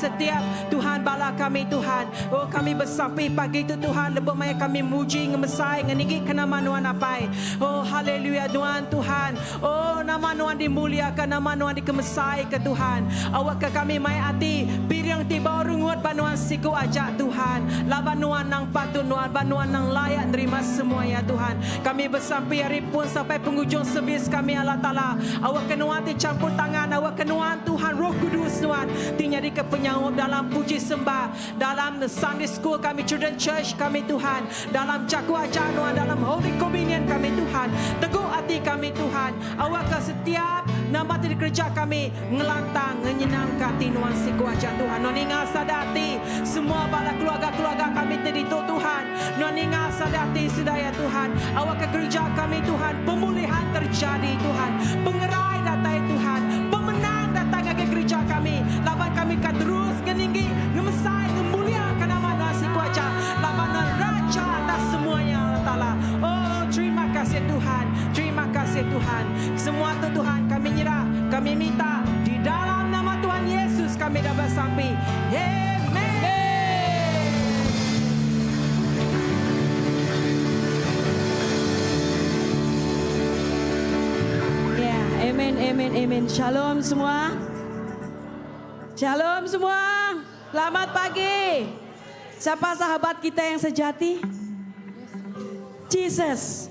setiap Tuhan bala kami Tuhan. Oh kami besampi pagi tu Tuhan lebuh maya kami muji ngemesai ngeninggi ke nama Nuan Apai. Oh haleluya Nuan Tuhan. Oh nama Nuan dimuliaka nama Nuan dikemesaika Tuhan. Awakka kami mai ati piring ti bau rengut ba Nuan siku aja Tuhan. Laban Nuan nang patut Nuan ba Nuan nang layak nerima semua iya Tuhan. Kami besampi ari pun sampai pengujung servis kami Allah Taala. Awakka Nuan ti champur tangan awakka Nuan Tuhan Roh Kudus Nuan ti nyadika penyaup dalam puji sembah dalam Sunday School kami Children Church kami Tuhan. Dalam jaku ajar Nuan dalam Holy Communion kami Tuhan. Tegu ati kami Tuhan. Awakka setiap nama ti dikereja kami ngelantang ngenyenangka ati Nuan siku aja Tuhan. Nuan ninga sada ati semua bala keluarga-keluarga kami ti ditu Tuhan. Nuan ninga sada ati sida iya Tuhan. Awakka kereja kami Tuhan pemulihan terjadi Tuhan. Pengerai datai Tuhan. Pemenang datai ngagai kereja kami laban kami ka terus ngeninggi ngemesai ngemuliaka nama Nuan siku aja. Laban Nuan Raja atas semuanya Allah Taala. Oh terima kasih Tuhan. Terima kasih Tuhan. Semua tu Tuhan kami nyerah, kami minta di dalam nama Tuhan Yesus kami dah besampi. Amen. Ya, amen, amen, amen. Shalom semua. Shalom semua. Selamat pagi. Siapa sahabat kita yang sejati? Jesus.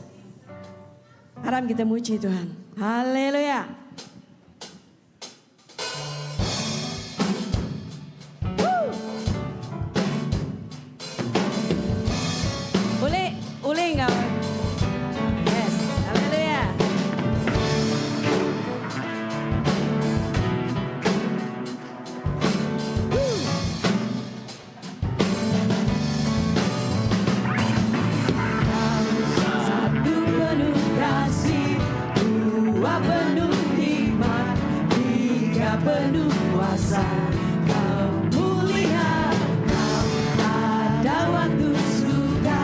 Aram kita muji Tuhan. Haleluya. Boleh, boleh enggak? Yes, haleluya. Satu penuh kasih, dua penuh hikmat, tiga penuh kuasa. Kau mulia, kau ada waktu suka,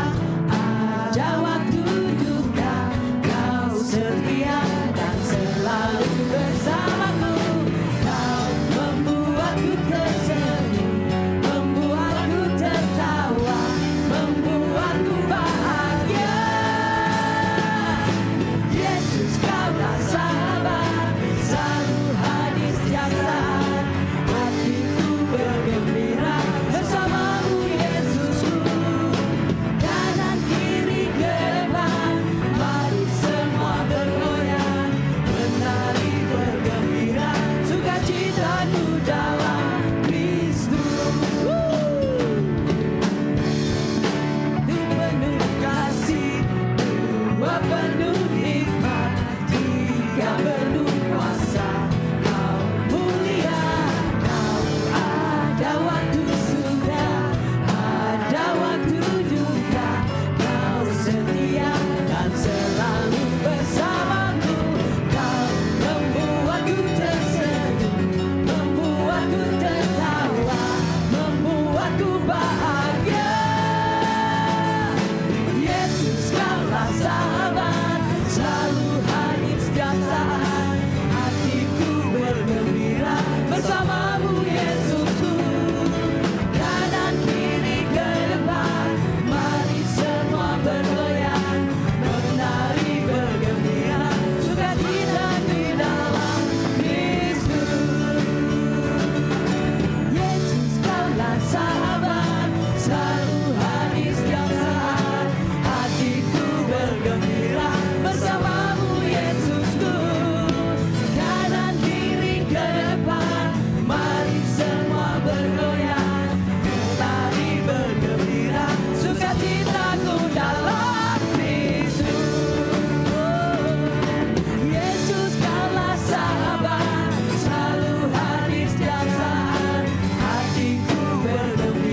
ada waktu duka. Kau setia dan selalu bersamaku. Kau membuatku tersenyum, membuatku tertawa, membuatku bahagia. Yesus kaulah sahabat, selalu hadir setiap saat. Hatiku bergembira bersamamu Yesusku. Kanan kiri ke depan, mari semua bergoyang, menari bergembira, sukacitaku dalam Kristus. Satu penuh kasih, dua penuh hikmat, tiga penuh kuasa. Kau mulia, kau ada waktu suka, ada waktu duka. Kau setia dan selalu bersamaku. Kau membuatku tersenyum, membuatku tertawa, membuatku bahagia. Yesus kaulah sahabat, selalu hadir setiap saat. Hatiku bergembira bersamamu Yesusku. Kanan kiri ke depan, mari semua bergoyang, menari bergembira, sukacita di dalam Kristus. Yesus kaulah sahabat, selalu hadir setiap saat. Hatiku bergembira bersamamu Yesusku. Kanan kiri ke depan, mari semua bergoyang, menari bergembira, sukacitaku dalam Kristus. Yesus kaulah sahabat, selalu hadir setiap saat. Hatiku bergembira.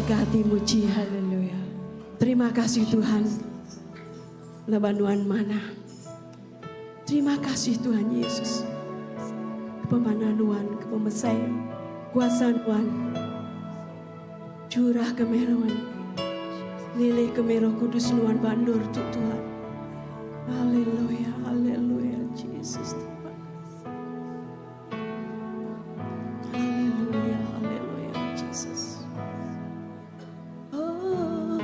Gaga ati muji haleluya. Terima kasih Tuhan. Laban nuan manah. Terima kasih Tuhan Yesus. Kepemanah nuan, kepemesai kuasa nuan. Curah ke meh nuan. Lilih ke meh roh kudus nuan ba endur tu Tuhan. Haleluya, haleluya Jesus. Terima kasih. Haleluya, haleluya Jesus. Oh.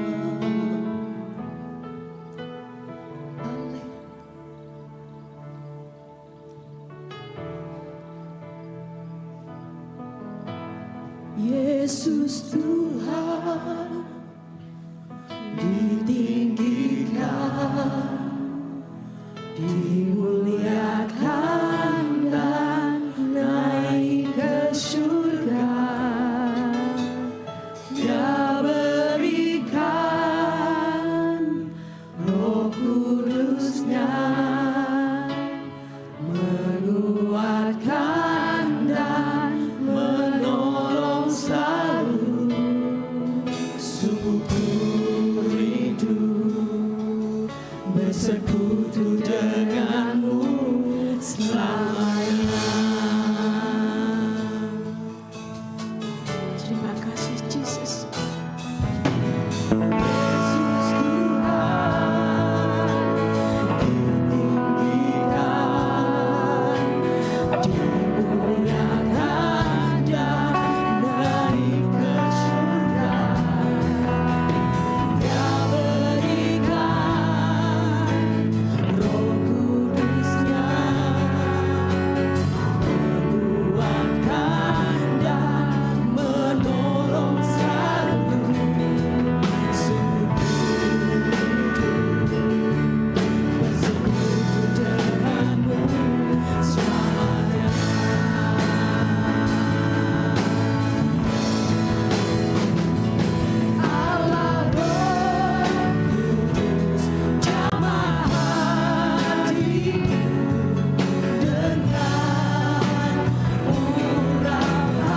Haleluya. Yesus Tuhan ditinggikan, dimuliakan dan naik ke surga. Dia berikan Roh Kudusnya menguatkan dan menolong selalu. Sungguh ku rindu bersekutu denganmu selamanya. Terima kasih Jesus. Yesus Tuhan ditinggikan, dimuliakan dan naik ke surga. Dia berikan Roh Kudusnya menguatkan dan menolong selalu. Sungguh ku rindu bersekutu denganmu selamanya. Allah Roh Kudus jamah hatiku dengan urapanmu.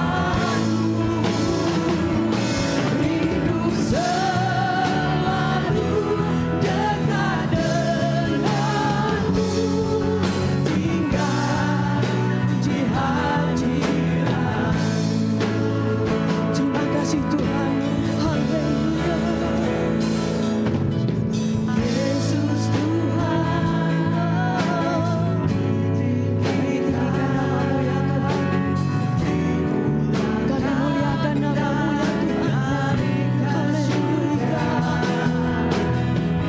Rindu selalu dekat denganmu, tinggal di hadiratmu. Terima kasih Tuhan. Haleluya. Yesus Tuhan, kami tinggikan namamu ya Tuhan. Kami muliakan namamu ya Tuhan. Haleluya.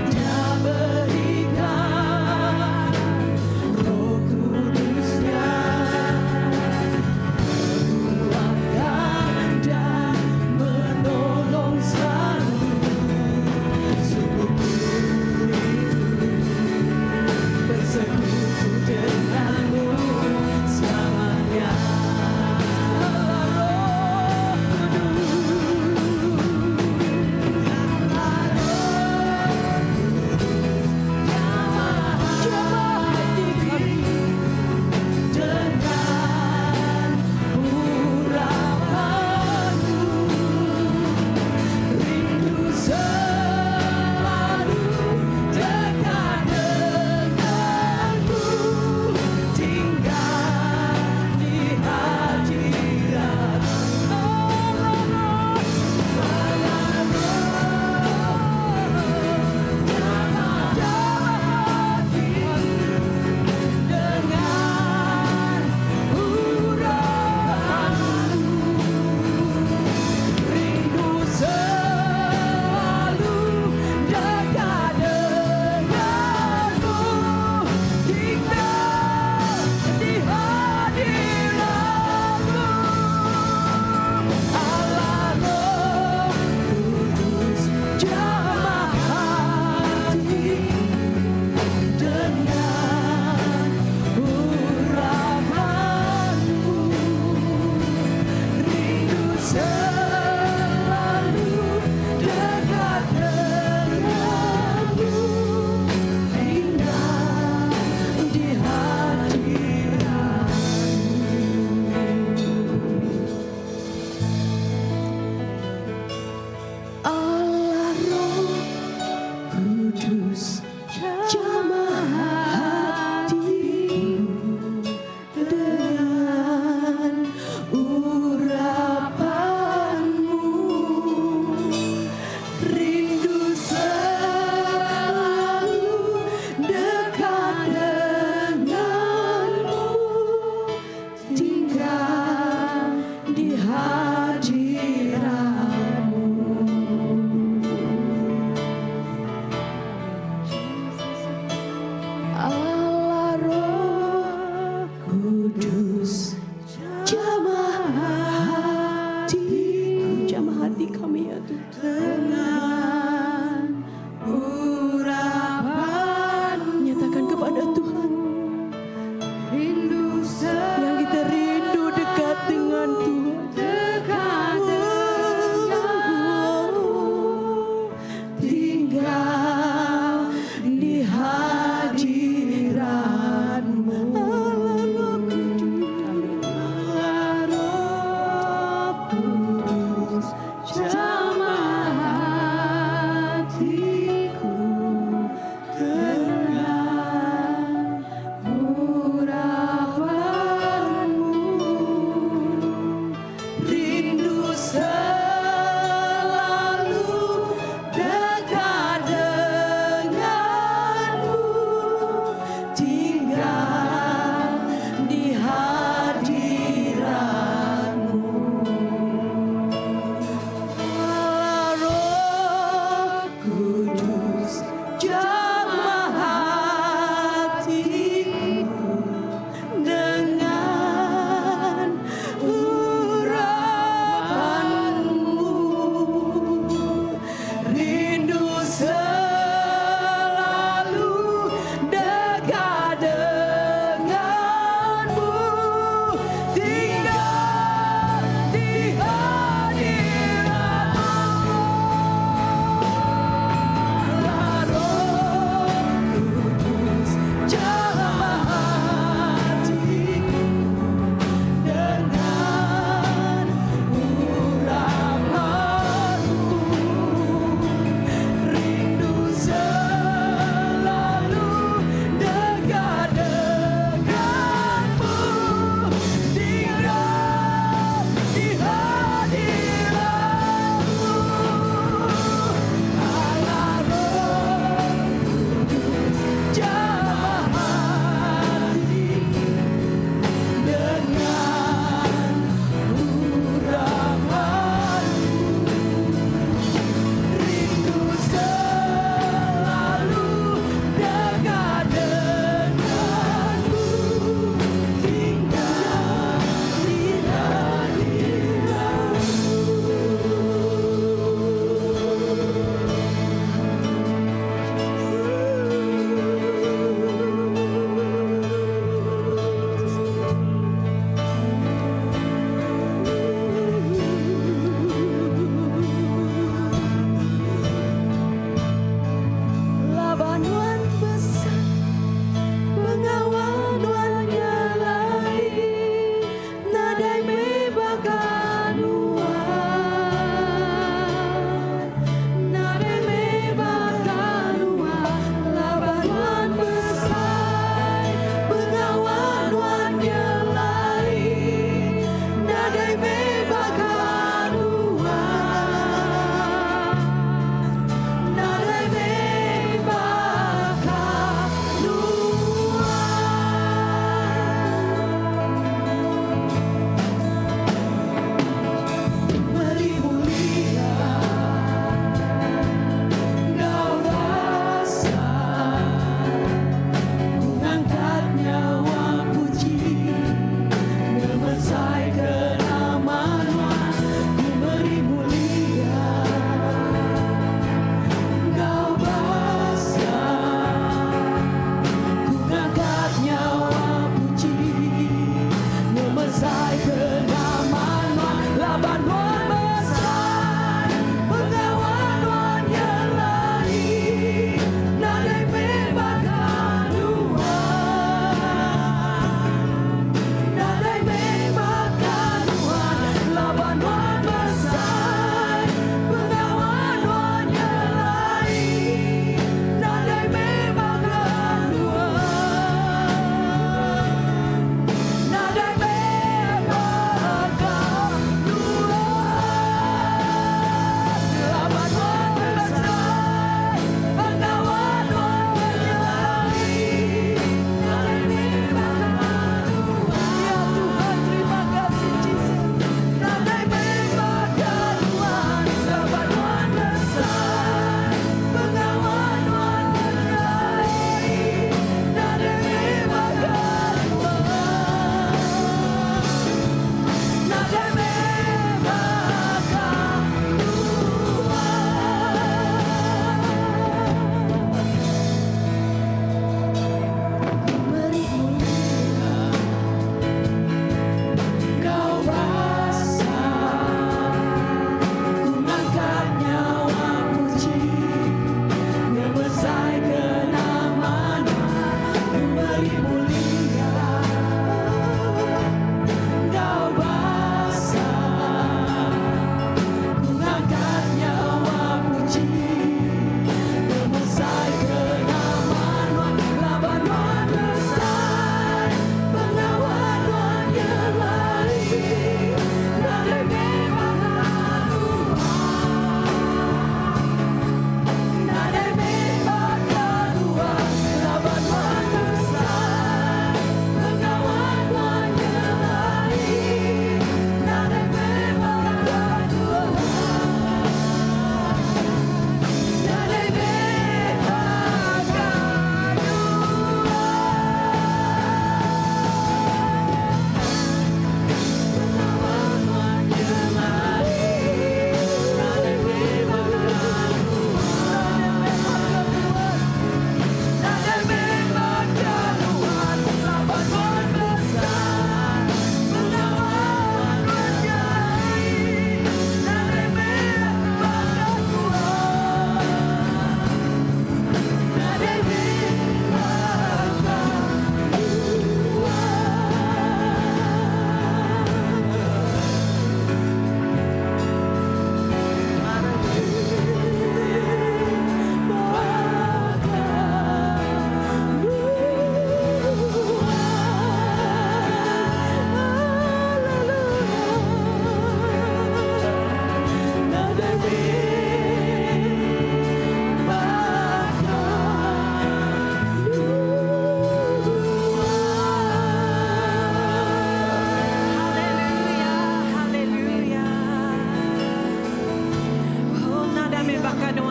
Dia berikan Roh Kudusnya menguatkan dan menolong selalu. Sungguh ku rindu bersekutu denganmu selamanya. Roh Kudus, jamah hati kami dengan urapanmu. Rindu selalu dekat denganmu, tinggal di hadiratmu. Jamah hati dengan urapanmu. Rindu selalu dekat denganmu, tinggal di hadiratmu. Allah Roh Kudus jamah hati dengan urapanmu. Rindu selalu dekat denganmu, tinggal di hadiratmu.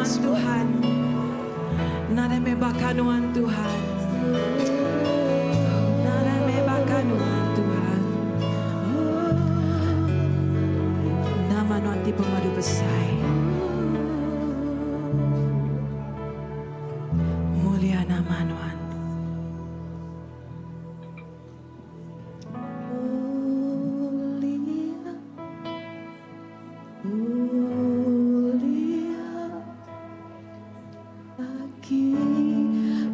nuan Tuhan. Nadai meh baka nuan Tuhan. Nadai meh baka nuan Tuhan. Nama nuan ti pemadu besai. Mulia nama nuan. Mulia, mulia bagi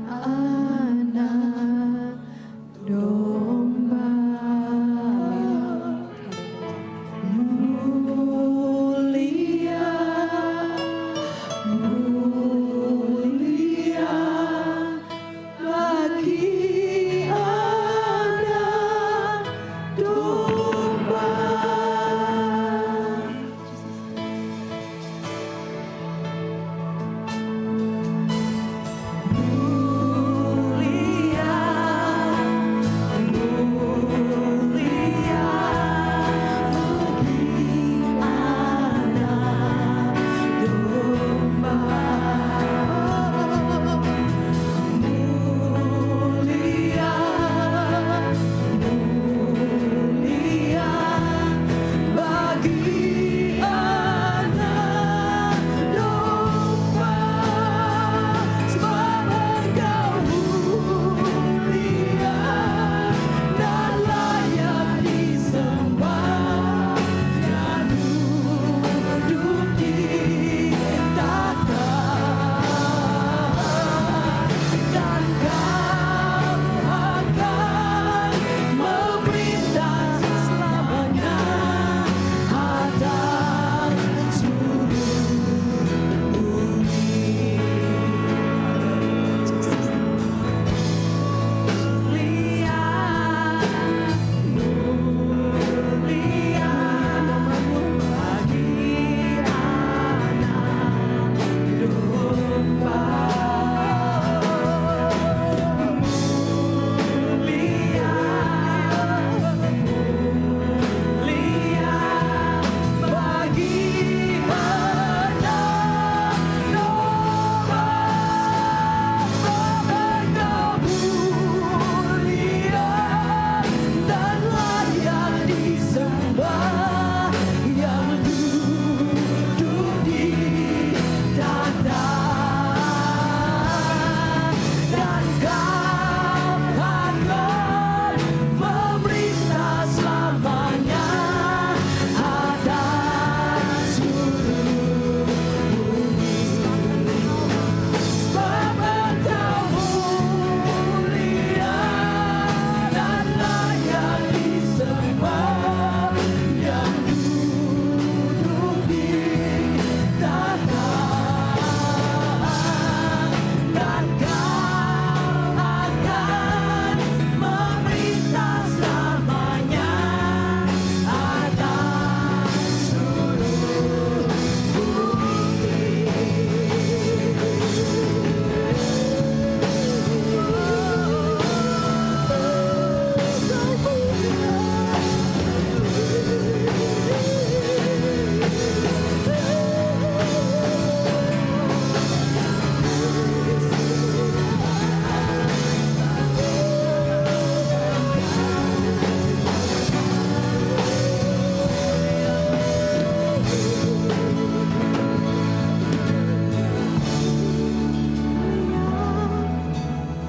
anak domba. Mulia, mulia bagi anak domba. Mulia, mulia bagi anak domba. Mulia, mulia bagi anak domba. Sebab Engkau mulia dan layak disembah, yang duduk di takhta. Dan kau akan memerintah selamanya atas seluruh bumi. Mulia, mulia bagi anak domba. Mulia, mulia Bagi anak domba. Sebab Engkau mulia dan layak disembah, yang duduk di takhta. Dan kau akan memerintah selamanya atas seluruh bumi. Sebab Engkau mulia dan layak disembah, yang duduk di takhta. Dan kau akan memerintah selamanya atas seluruh bumi.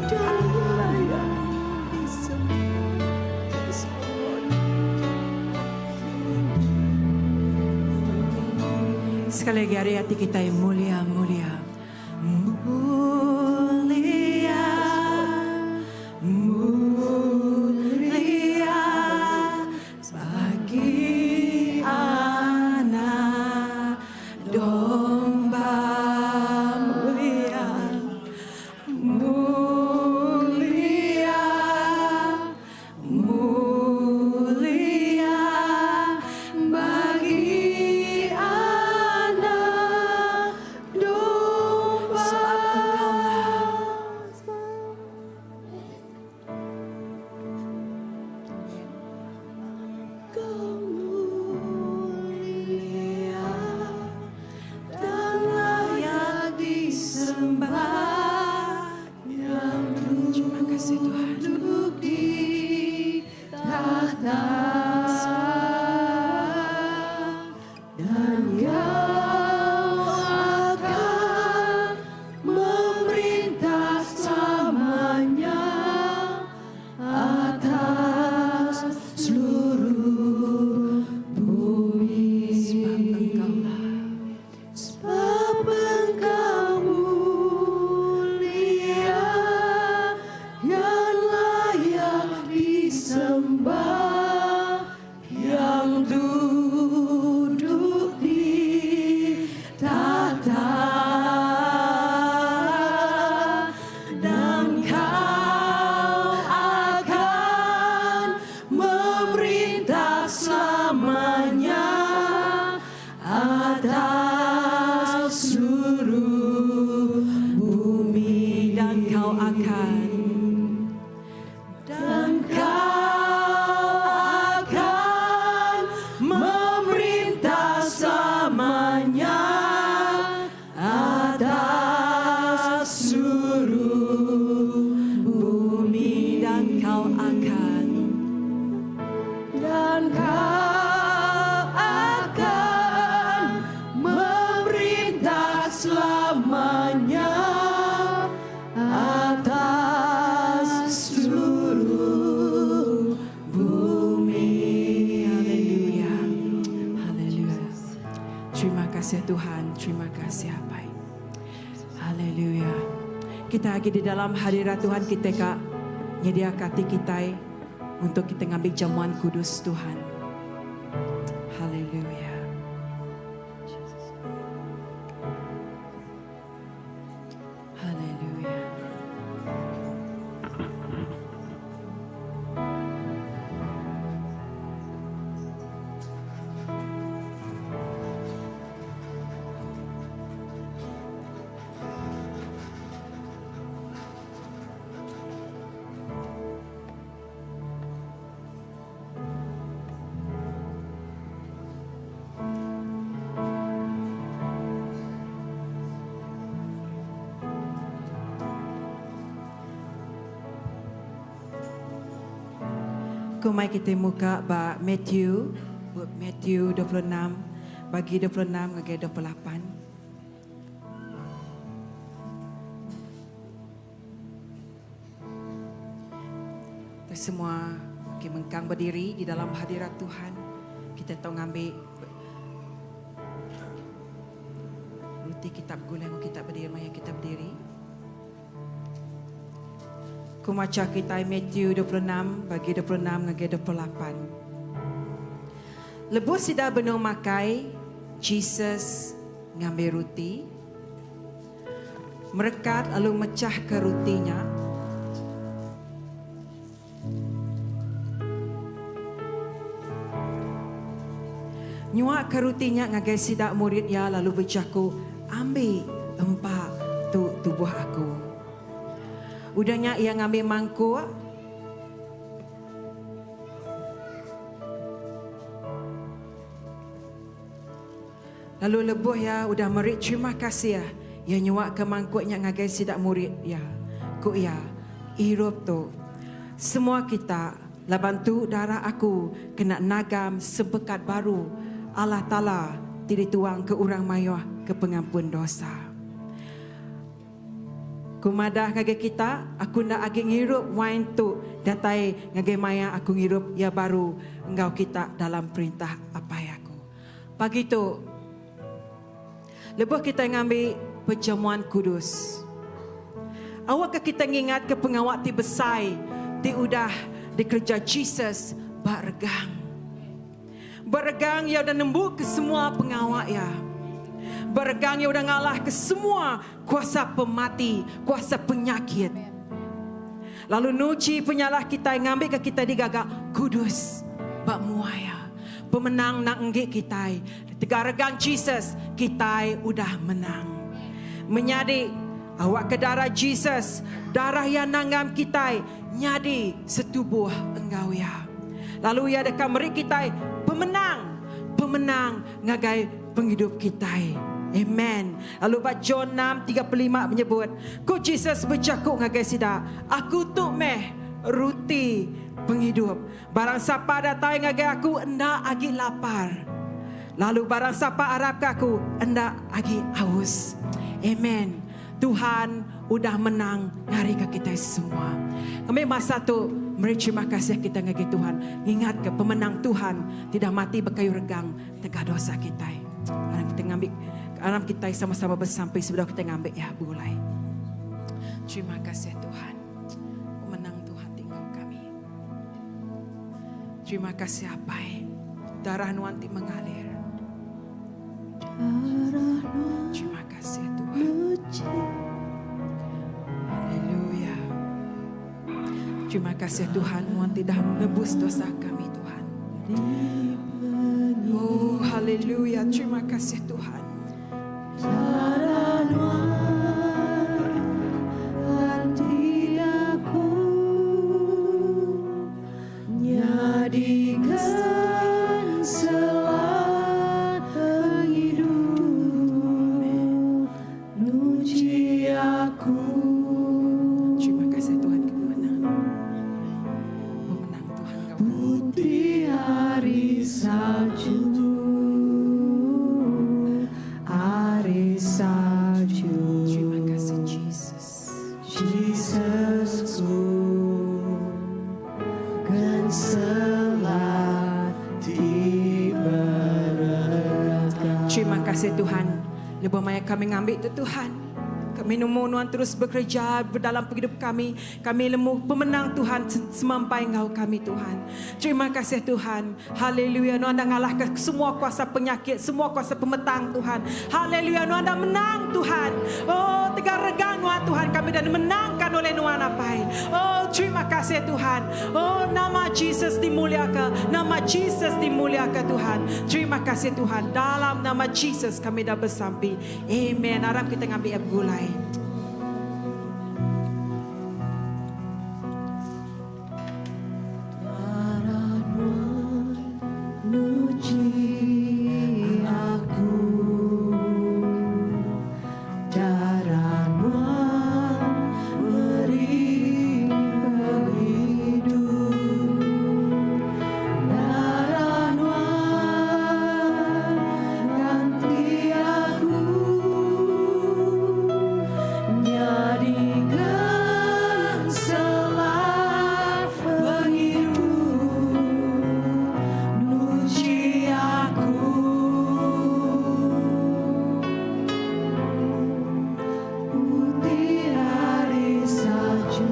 Dan layak disembah. Yes, Lord. Sekali lagi hari hati kita yang mulia, mulia. Mulia, mulia bagi anak domba. Mulia, mulia, mulia bagi anak domba. selamanya atas seluruh bumi dan kau akan dan kau akan memerintah selamanya atas seluruh bumi dan kau akan dan kau akan memerintah selamanya atas seluruh bumi. Haleluya. Haleluya. Terima kasih Tuhan, terima kasih Apai. Haleluya. Kita lagi di dalam hadirat Tuhan kita kak nyediakan hati kita untuk kita ngambil jamuan kudus Tuhan. Haleluya. Haleluya. Ku mai kita muka ba Matthew, bup Matthew 26, bagi 26 ngagai 28. Kita semua okay, mengkang berdiri di dalam hadirat Tuhan. Kita tahu ngambil roti kitab gulai kita berdiri, maya kita berdiri. Ku macha kita Matthew 26 bagi 26 ngagai 28. Lebuh sida benung makai, Jesus ngambil roti, merekat lalu mecah ke rotinya. Nyuak ke rotinya ngagai sida murid ya lalu bejaku, ambil empa tu tubuh aku. Udahnya ia ngambil mangkuk. Lalu lebuh ya udah meri terima kasih ya. Ia nyuak ke mangkuknya ngagai sidak murid ya. Ku ya, irup tu. Semua kita laban tu darah aku kena nagam sempekat baru Allah Ta'ala ti dituang ke orang mayuh ke pengampun dosa. Ku madah ngagai kita, aku nak agi ngirup wine tu datai ngagai maya aku ngirup ya baru enggau kita dalam perintah apai aku. Pagi tu, lebuh kita ngambil perjamuan kudus. Awak ke kita ngingat ke pengawak ti besai ti udah dikerja Jesus baregang. Baregang ya udah nembu ke semua pengawak ya. Baregang ya udah ngalah ke semua kuasa pemati, kuasa penyakit. Lalu nuci penyalah kita ngambil ke kita digagak kudus bak muaya. Pemenang nak nggik kita. Tegar regang Jesus, kita udah menang. Menyadi awak ke darah Jesus, darah yang nanggam kita nyadi setubuh engau ya. Lalu ia dekat meri kita pemenang, pemenang ngagai penghidup kita. Amen. Lalu bab John 6:35 menyebut, ku Jesus bercakap ngagai sida, aku tu meh ruti penghidup. Barang siapa datang ngagai aku endak agi lapar. Lalu barang siapa arap ke aku endak agi haus. Amen. Tuhan udah menang ngari ke kita semua. Kami masa tu meri terima kasih kita ngagai Tuhan. Ingat ke pemenang Tuhan tidak mati berkayu regang tegah dosa kita. Aram kita ngambil, aram kita sama-sama bersampai sebelum kita ngambil ya bulai. Terima kasih Tuhan. Pemenang Tuhan tinggal kami. Terima kasih Apai. Darah nuan ti mengalir. Darah nuan Terima kasih Tuhan. Haleluya. Terima kasih Tuhan, nuan tidak menebus dosa kami Tuhan. Haleluya. Terima kasih Tuhan. Darah nuan ganti aku nyadi genselan pengidup nuci aku. Terima kasih Tuhan kemenang. Pemenang Tuhan kau. Putih ari salju, ari salju. Terima kasih Jesus. Jesus ku genselan ti berega. Terima kasih Tuhan. Lebuh maya kami ngambil tu Tuhan. Kami nemu Nuan terus bekerja dalam pengidup kami. Kami nemu pemenang Tuhan semampai enggau kami Tuhan. Terima kasih Tuhan. Haleluya. Nuan dah ngalahkan semua kuasa penyakit, semua kuasa pemetang Tuhan. Haleluya. Nuan dah menang Tuhan. Oh, tegar regang Nuan Tuhan. Kami dah dimenangkan oleh Nuan Apai. Oh, terima kasih Tuhan. Oh, nama Jesus dimuliakan. Nama Jesus dimuliakan Tuhan. Terima kasih Tuhan. Dalam nama Jesus kami dah bersampi. Amen. Aram kita ngambil air gulai. Darah Nuan nuci aku, Darah Nuan meri penghidup, Darah Nuan ganti aku, nyadi genselan pengidup nuci aku. Putih ari salju,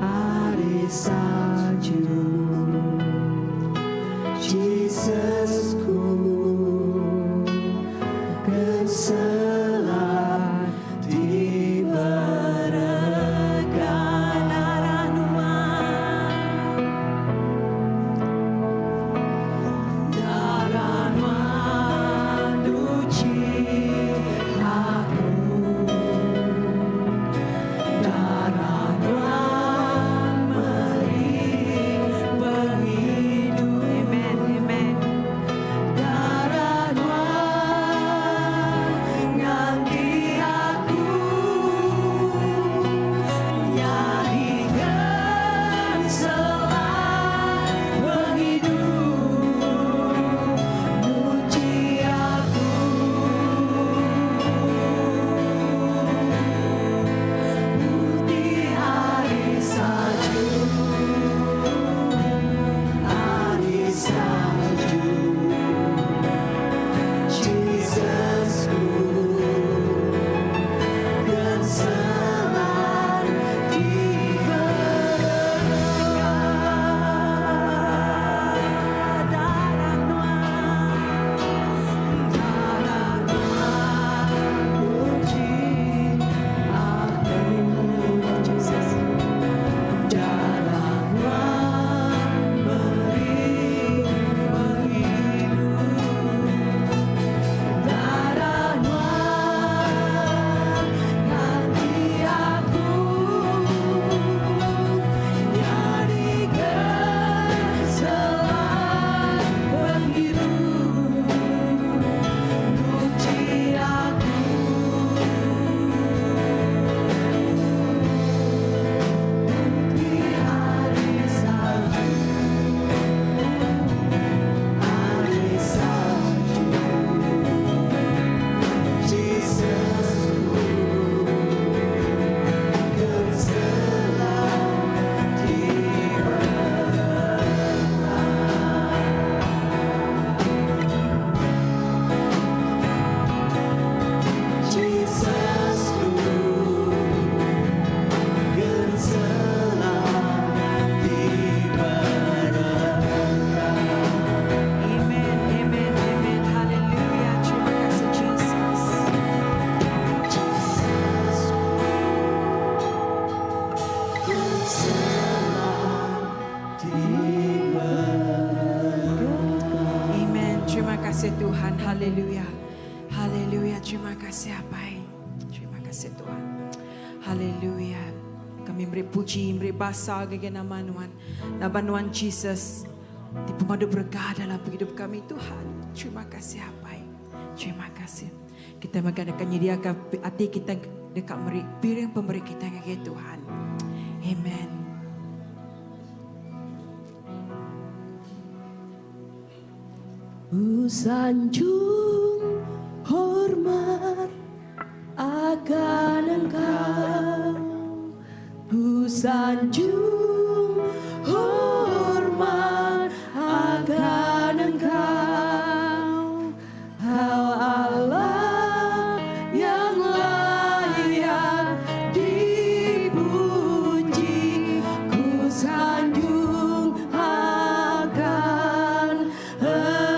ari salju. Jesus ku genselan ti berega. Darah Nuan. Darah Nuan nuci aku, Darah Nuan meri penghidup. Amen. Amen. kasih Tuhan. Haleluya. Haleluya. Terima kasih Apai. Terima kasih Tuhan. Haleluya. Kami meri puji, meri basa ngagai nama Nuan. Laban Nuan Jesus ti pemadu berega dalam pengidup kami Tuhan. Terima kasih Apai. Terima kasih. Kita mega deka nyediaka ati kita deka meri piring pemeri kita ngagai Tuhan. Amen. Ku sanjung hormat akan engkau Ku sanjung hormat akan engkau Kau Allah yang layak dipuji Ku sanjung akan engkau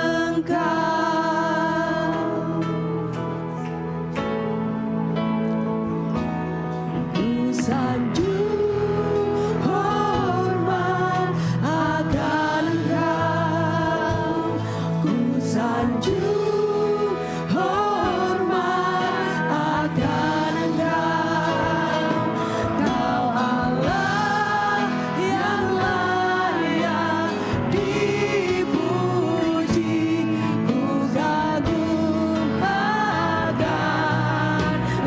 Ku sanjung hormat akan engkau Ku sanjung hormat akan engkau Kau Allah yang layak dipuji Ku kagum akan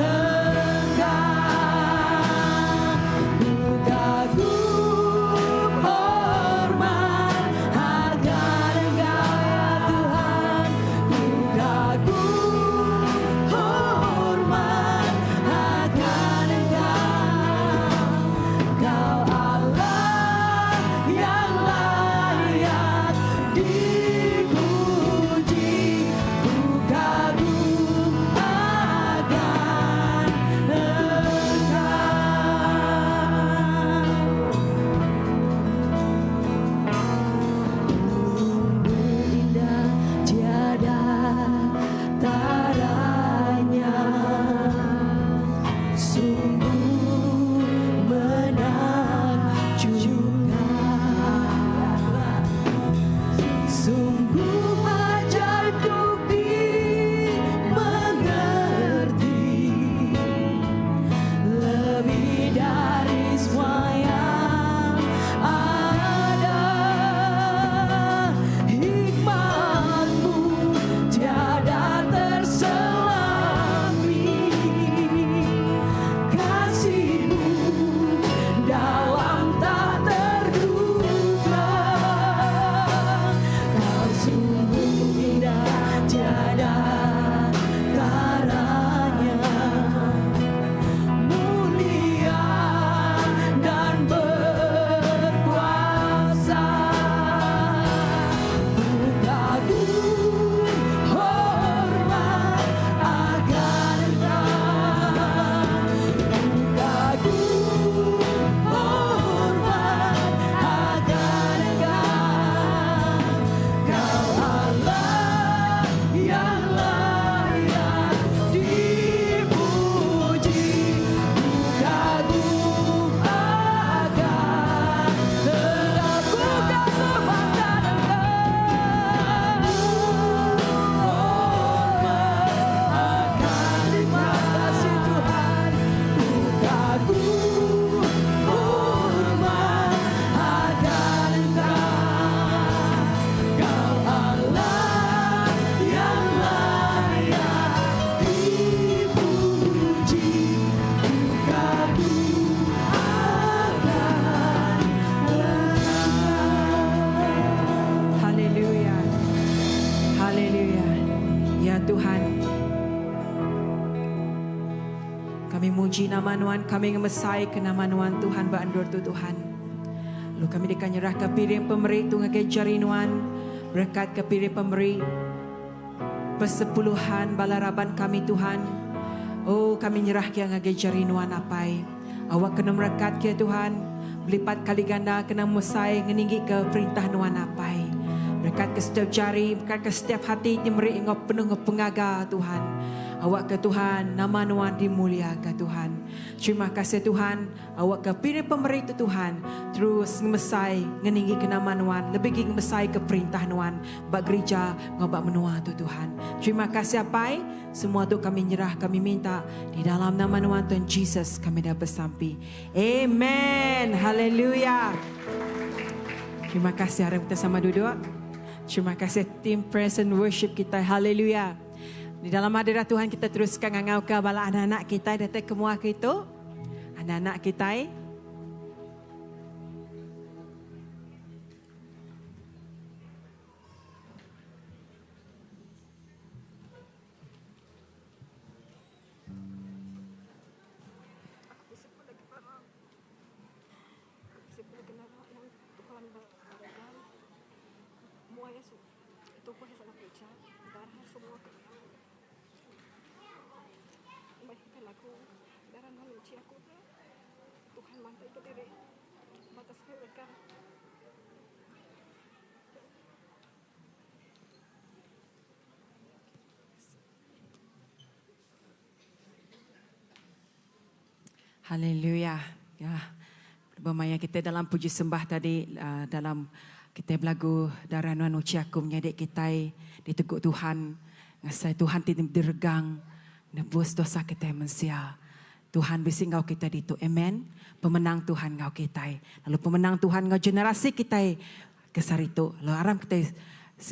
engkau Ku kagum hormat akan engkau ya Tuhan Ku kagum hormat akan engkau Kau Allah yang layak dipuji Ku kagum akan engkau Sungguh indah tiada taranya Sungguh menakjubkan Sungguh ajaib untuk dimengerti Lebih dari semua yang ada Hikmatmu tiada terselami Kasihmu dalam tak terduga Kau sungguh indah tiada taranya Mulia dan berkuasa Ku kagum hormat akan engkau Ku kagum hormat akan engkau Kau Allah yang layak dipuji Ku kagum akan engkau Ku kagum akan engkau Hormat akan Terima kasih Tuhan Ku kagum hormat akan engkau Kau Allah yang layak dipuji Ku kagum akan engkau Haleluya. Haleluya. Ya Tuhan. Kami muji nama Nuan, kami ngemesai ke nama Nuan Tuhan ba endur tu Tuhan. Lalu kami deka nyerah ke piring pemeri tu ngagai jari Nuan, berekat ke piring pemeri persepuluhan bala raban kami Tuhan. Oh kami nyerah ke ngagai jari Nuan Apai. Awak kena merekat ke Tuhan, belipat kali ganda kena mesai ngeninggi ke perintah Nuan Apai. Berkat ke setiap jari, berkat ke setiap hati ti meri enggau penuh enggau pengaga Tuhan. Awakka Tuhan nama nuan dimuliaka Tuhan. Terima kasih Tuhan, awakka piring pemeri tu Tuhan terus ngemesai ngeninggika nama nuan lebih agi ngemesaika perintah nuan ba gerija enggau ba menua tu Tuhan. Terima kasih Apai, semua tu kami nyerah kami minta di dalam nama nuan Tuhan Jesus kami dah besampi. Amen. Haleluya. Terima kasih aram kita sama duduk. Terima kasih team praise and worship kita. Haleluya. Di dalam hadirat Tuhan kita teruskan ngangauka bala anak-anak kita datai ke mua kitu. Anak-anak kita. Haleluya. Ya. Bermaya kita dalam puji sembah tadi uh, dalam kita belagu darah nuan uci aku menyadi kita diteguk Tuhan. Ngasai Tuhan ti diregang nebus dosa kita mensia. Tuhan bisi enggau kita ditu. Amen. Pemenang Tuhan enggau kita. Lalu pemenang Tuhan enggau generasi kita ke saritu. Lalu aram kita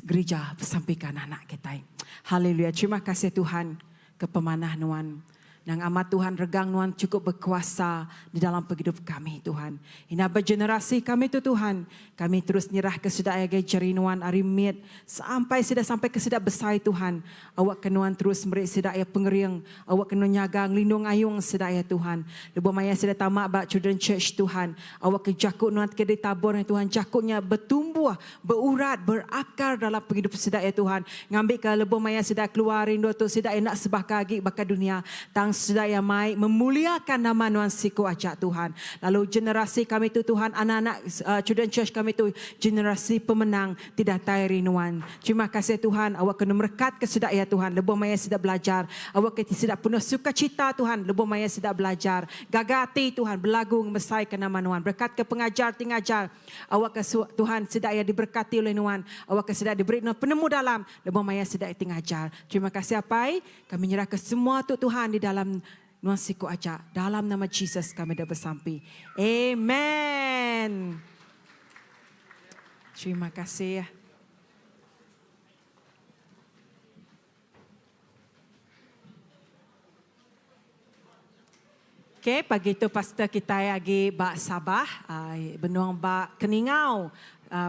gereja besampika anak-anak kita. Haleluya. Terima kasih Tuhan ke pemanah nuan. Nang amat Tuhan regang nuan cukup berkuasa di dalam pengidup kami Tuhan. Ina bergenerasi kami tu Tuhan. Kami terus nyerah ke sida agai jari nuan ari mit sampai sida sampai ke sida besai Tuhan. Awak ke nuan terus meri sida iya pengering. Awak ke nuan nyaga ngelindung ayung sida iya Tuhan. Lebuh maya sida tama ba Children Church Tuhan. Awak ke jaku nuan ke ditabur nya Tuhan jaku nya betumbuh, beurat, berakar dalam pengidup sida iya Tuhan. Ngambika lebuh maya sida keluar ari endur tu sida iya enda sebaka agi baka dunia tang sida iya mai memuliakan nama nuan siku aja Tuhan. Lalu generasi kami tu Tuhan anak-anak Children Church kami tu generasi pemenang ti datai ari nuan. Terima kasih Tuhan awakka nuan merekatka sida iya Tuhan lebuh maya sida belajar. Awakka sida penuh sukacita Tuhan lebuh maya sida belajar. Gaga ati Tuhan belagu ngemesaika nama nuan. Berekatka pengajar ti ngajar. Awakka Tuhan sida iya diberekati ulih nuan. Awakka sida diberi nuan penemu dalam lebuh maya sida ti ngajar. Terima kasih Apai. Kami nyerahka semua tu Tuhan di dalam nuan siku aja. Dalam nama Jesus kami dah besampi. Amen. Terima kasih. Okay, pagi tu pastor kitai agi ba Sabah, benung ba Keningau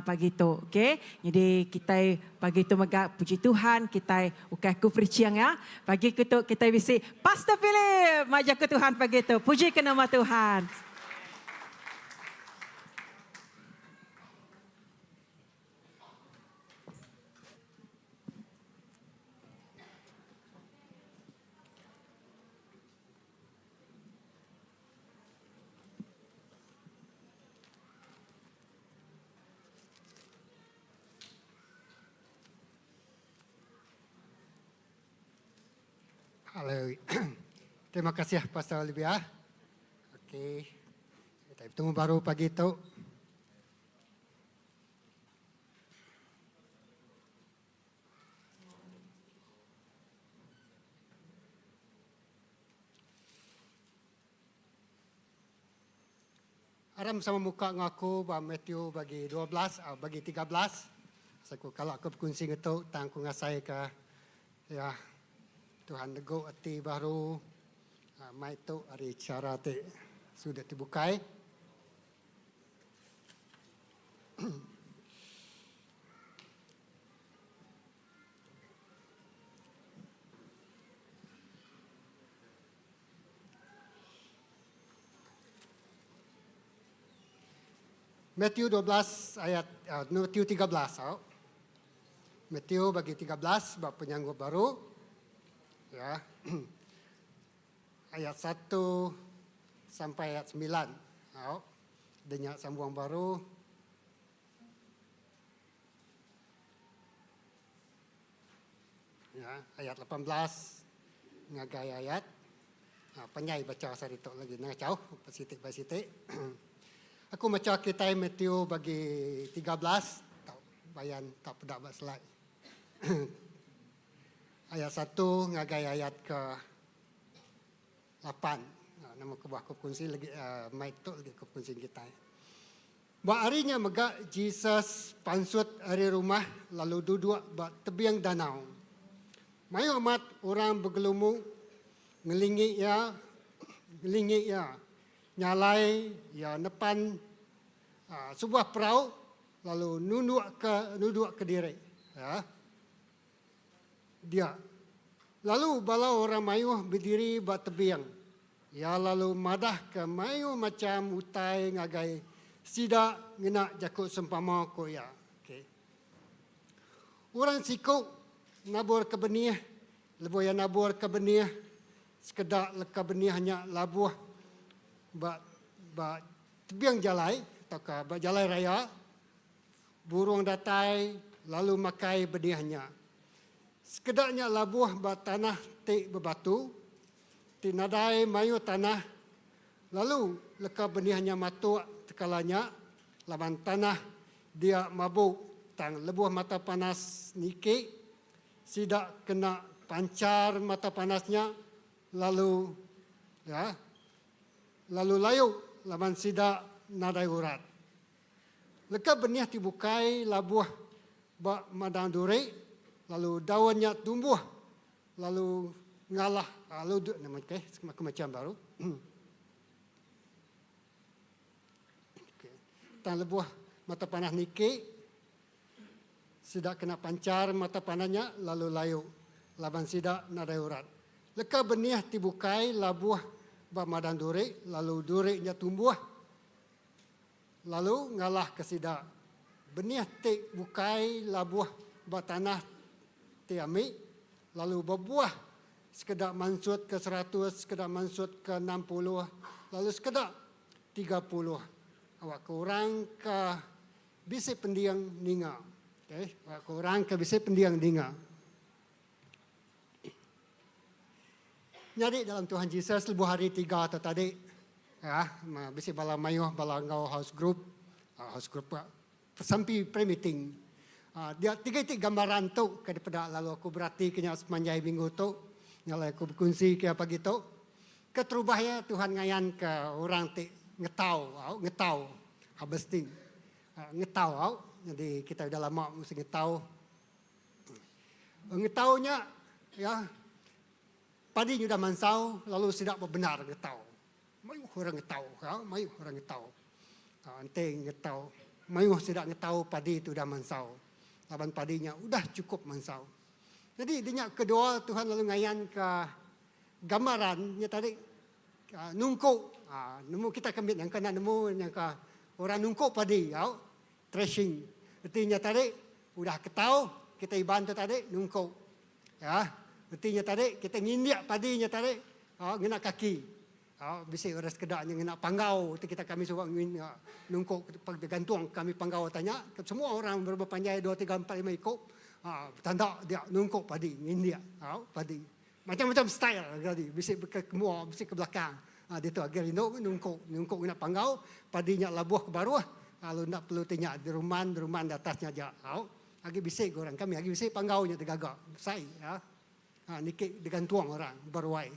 pagi tu. Okay, jadi kitai pagi tu mega puji Tuhan kitai ukai aku preaching ya. Pagi ku tu kitai bisi Pastor Philip mai jaku Tuhan pagi tu. Puji ke nama Tuhan. Haleluya. Terima kasih Pastor Olivia. Okey. Kita bertemu baru pagi tu. Aram sama muka enggau aku ba Matthew bagi 12 ah, bagi 13. Aku kala aku bekunsi ngetu tang aku ngasai ke ya Tuhan negu ati baru ah, mai tu ari chara ti sudut ti bukai. Matthew 12 ayat uh, Matthew 13 au. Matthew bagi 13 bab penyanggup baru. Ya. Ayat 1 sampai ayat 9. Au. Denyak sambung baru. Ya, ayat 18 ngagai ayat ha, panjai baca sehari tu lagi nengah jauh siti ba siti. Aku macha kitai Matthew bagi 13 tau bayan tak peda ba slide. ayat 1 ngagai ayat ke 8. Nama kebuah aku kunsi lagi uh, mai tu lagi aku kunsi kitai. Ba hari nya mega Jesus pansut ari rumah lalu duduk ba tebing danau. Mayuh amat orang begelumu ngelingi iya, ngelingi iya. Nya alai iya nepan uh, sebuah perau lalu nunduk ke nuduk ke diri. Ya. Dia. Lalu bala orang mayuh bediri ba tebing. Iya lalu madahka mayuh macham utai ngagai sida ngena jaku sempama, ku iya. Okay. Orang siku naburka benih, lebuh iya naburka benih, sekeda leka benih nya labuh ba ba tebing jalai tauka ba jalai raya. Burung datai lalu makai benih nya. Sekeda nya labuh ba tanah ti bebatu, ti nadai mayuh tanah, lalu leka benih nya matuk tekala nya laban tanah dia mabuk tang lebuh mata panas niki, sida kena panchar mata panas nya lalu ya lalu layu laban sida nadai urat. Leka benih ti bukai labuh ba madang duri lalu daun nya tumbuh lalu ngalah lalu nama okay aku macam baru. Okay. Tang lebuh mata panah niki sida kena panchar mata panah nya lalu layu laban sida nadai urat. Leka benih ti bukai labuh ba madang duri lalu duri nya tumbuh Lalu ngalahka sida. Benih ti bukai labuh ba tanah ti ami, lalu bebuah sekeda mansutka seratus, sekeda mansutka 60, lalu sekeda 30. Awakka orang ke bisi pending ninga. Okay, awakka orang ke bisi pending ninga. Nyadi dalam Tuhan Jesus lebuh hari tiga tu tadi ya bisi bala mayuh bala enggau house group ah, house group sampi prayer meeting. Ah, dia tiga iti gambaran tu ke dipeda lalu aku berati ke nya sepanjai minggu tu nyalai aku berkunsi ke pagi tu. Keterubah ya Tuhan ngayan ke orang ti ngetau, au ngetau harvesting. Ah, ngetau au. Jadi kita udah lama mesti ngetau. Ngetau nya ya padi nyudah mansau lalu sida bebenar ngetau. Mayuh orang ngetau, ya, mayuh orang ngetau. Ha, enti ngetau, mayuh sida ngetau padi tu udah mansau. Laban padi nya udah cukup mansau. Jadi di nya kedua Tuhan lalu ngayan ke gambaran nya tadi ha, nungku. Ha, nemu kita kambit nyangka nak nemu nyangka orang nungku padi, ya. Threshing. Reti nya tadi udah ketau kita Iban tu tadi nungku. Ya. Reti nya tadi kita ngindik padi nya tadi ha, ngena kaki. Ha, bisi orang sekeda nya ngena panggau ti kita kami suba nungku gantung kami panggau tanya semua orang berapa panjai 2 3 4 5 iku ha, betanda dia nungku padi ngindik ha, padi. Macam-macam style tadi bisi ke mua bisi ke belakang. Ha, ditu agi rindu nungku nungku ngena panggau padi nya labuh ke baruh lalu enda perlu ti nya diruman diruman di atas nya aja. Au agi bisi ke orang kami agi bisi panggau nya digaga besai ya. Ha, niki digantung orang beruai.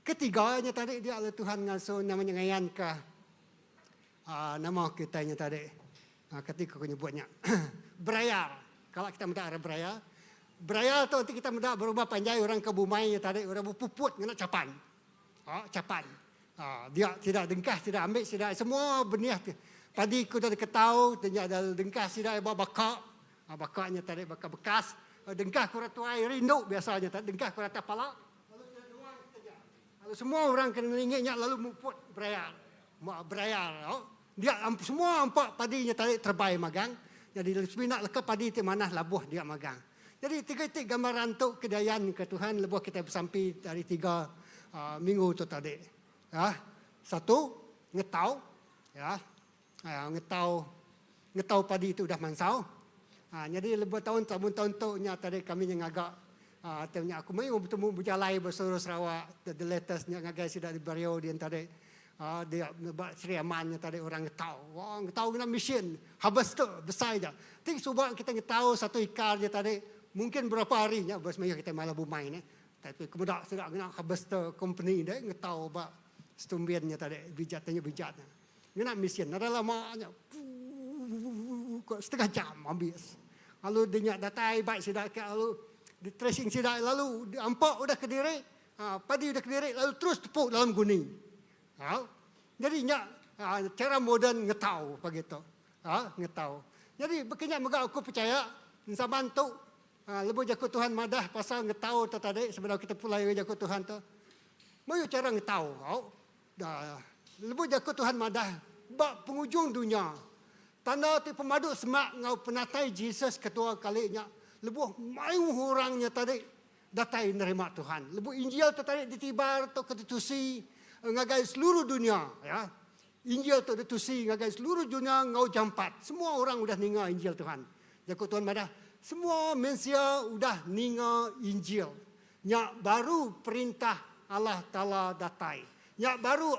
Ketiga nya tadi dia lalu Tuhan ngasuh nama nya ngayanka ha, nama kita nya tadi. Ha, ketika aku nyebut nya. Berayar. Kalau kita meda orang berayar, Beraya tu enti kita meda berumah panjai orang ke bumai nya tadi orang bepuput ngena chapan. Ha, chapan. Ha, dia sida dengkah sida ambil sida semua benih padi ke udah diketau ti nya ada dengkah sida ba baka. Ha, baka nya tadi baka bekas. Dengkah ke orang tuai rindu biasa nya tadi dengkah ke orang atas pala lalu sida nuang ke nya. Lalu semua orang ke ngelingi nya lalu muput beraya. Beraya. Dia semua empa padi nya tadi terebai magang. Jadi semina leka padi ti manah labuh dia magang. Jadi tiga iti gambaran tu ke diayan ke Tuhan lebuh kitai besampi hari tiga uh, minggu tu tadi. Ya. Satu, ngetau. Ya. Uh, ngetau ngetau padi tu udah mansau. Ha, jadi lebuh tahun tahun tahun tu nya tadi kami nya ngaga. Tau nya aku mayuh betemu bejalai ba seluruh Sarawak the latest nya ngagai sida di Bario din tadi dia ba Sri Aman nya tadi orang ngetau. Wah ngetau ngena mesin harvester besai ja. Ti suba kita ngetau satu ikar nya tadi mungkin berapa hari nya ba semaya kita malah bumai neh. Tapi ke meda sida ngena harvester company deh ngetau ba setumbin nya tadi bijat nya bijat nya. Ngena mesin nadai lama nya puuuuuuuuuuuuh setengah jam ambis. Lalu di nya datai bai sida ke lalu di tracing sida lalu ampa udah kediri aaa padi udah kediri lalu terus tepu dalam guni. Au jadi nya aaa cara moden ngetau pagi tu aaa ngetau. Jadi baka nya mega aku pechaya zaman tu aaa lebuh jaku Tuhan madah pasal ngetau tu tadi sebedau kita pulai ari jaku Tuhan tu mayuh cara ngetau au. Dah. Lebuh jaku Tuhan madah, ba pengujung dunya, tanda ti pemadu semak enggau penatai Jesus ketua kali nya lebuh mayuh orang nya tadi datai nerima Tuhan. Lebuh Injil tu tadi ditibar tauka ditusi ngagai seluruh dunya, ya. Injil tu ditusi ngagai seluruh dunya enggau jampat. Semua orang udah ninga Injil Tuhan. Jaku Tuhan madah, semua mensia udah ninga Injil. Nya baru Perintah Allah Taala datai. Nya baru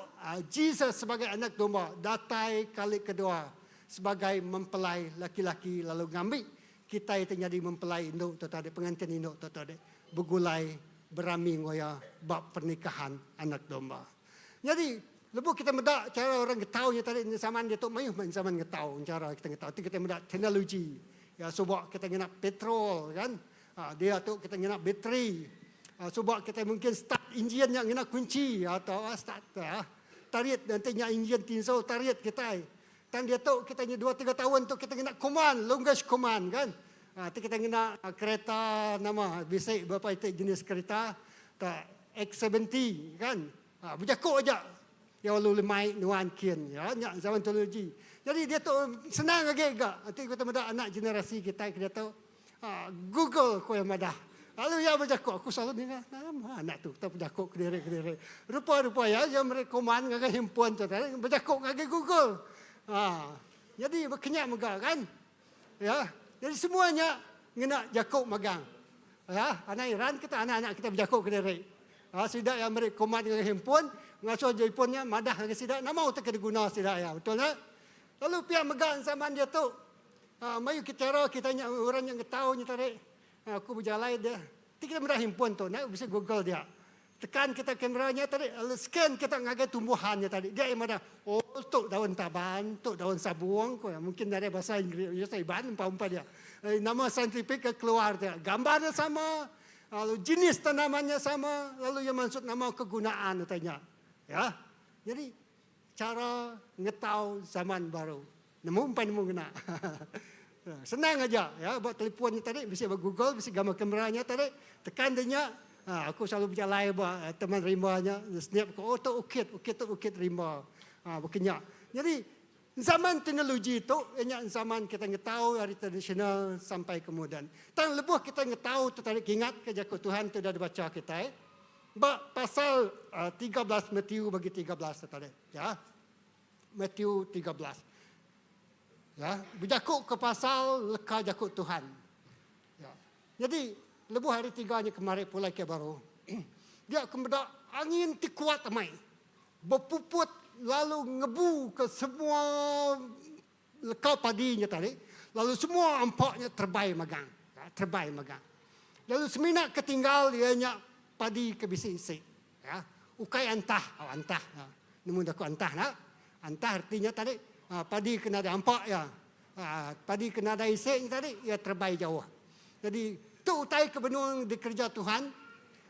Jesus sebagai Anak Domba datai kali kedua sebagai mempelai laki-laki lalu ngambi kitai ti nyadi mempelai indu tu tadi, pengantin indu tu tadi begulai berami enggau iya ba pernikahan Anak Domba. Nyadi lebuh kita meda chara orang ngetau nya tadi zaman diatu mayuh meh zaman ngetau chara kita ngetau ti kita meda teknologi ya suba kita ngena petrol kan Dia tu kita ngena bateri. Suba kita mungkin start enjin nya ngena kunci atau start tarit nanti nya enjin tinso tarit kitai. Tang diatu kita nya dua tiga taun tu kita ngena command, language command kan. Ti kita ngena kereta nama bisi berapa iti jenis kereta ta X70 kan. Bejaku aja iya lalu lemai nuan kin ya nya zaman teknologi. Jadi diatu senang agi ga enti kita meda anak generasi kitai ke diatu. Google ku iya madah. Lalu iya bejaku, aku selalu ninga nama anak tu tau bejaku kediri-kediri. Rupa-rupa iya, iya meri command ngagai handphone tu tadi bejaku ngagai Google. Ha nyadi baka nya mega kan. Ya, jadi semua nya ngena jaku magang. Ya, anak iran kita anak-anak kita bejaku kediri. Ha sida iya meri command ngagai handphone, ngasuh handphone nya madah ngagai sida nama utai ke diguna sida iya. Betul nya? Lalu pia mega zaman diatu Mayuh ke chara kita nya orang nya ngetau nya tadi. Aku bejalai deh. Ti kita meda handphone tu enda bisi google dia. Tekan kita kamera nya tadi lalu scan kita ngagai tumbuhan nya tadi. Dia iya madah oh tu daun taban, tu daun sabung ku iya. Mungkin nadai bahasa Inggeris, bahasa Iban empa empa dia. Nama saintifik ke keluar dia. Gambar nya sama, lalu jenis tanaman nya sama, lalu iya mansut nama kegunaan utai nya. Ya. Jadi chara ngetau zaman baru. Nemu empai nemu ngena. Senang aja ya ba telefon nya tadi bisi ba google bisi gambar kamera nya tadi tekan de nya ha aku selalu bejalai ba taman rimba nya snap ko oh tu ukit ukit tu ukit rimba ha baka nya. Jadi zaman teknologi tu iya nya zaman kita ngetau ari tradisional sampai ke moden. Tang lebuh kita ngetau tu tadi kingat ke jaku Tuhan ti udah dibacha kitai ba pasal 13 Matthew bagi 13 tu tadi ya. Matthew 13. Ya, bejaku ke pasal leka jaku Tuhan. Ya. Jadi, lebuh hari tiga nya kemari pulai ke baru, dia ke meda angin ti kuat amai bepuput lalu ngebu ke semua leka padi nya tadi, lalu semua ampa nya terebai magang. Ya, terebai magang. Lalu semina ke tinggal iya nya padi ke bisi isi. Ya, ukai antah, oh, antah. Ya. Nemu jaku antah nak? Antah artinya tadi ha, padi kena ada ampak ya. Ha, padi kena ada isi tadi ya terbai jauh. Jadi tu utai ke benung dikereja Tuhan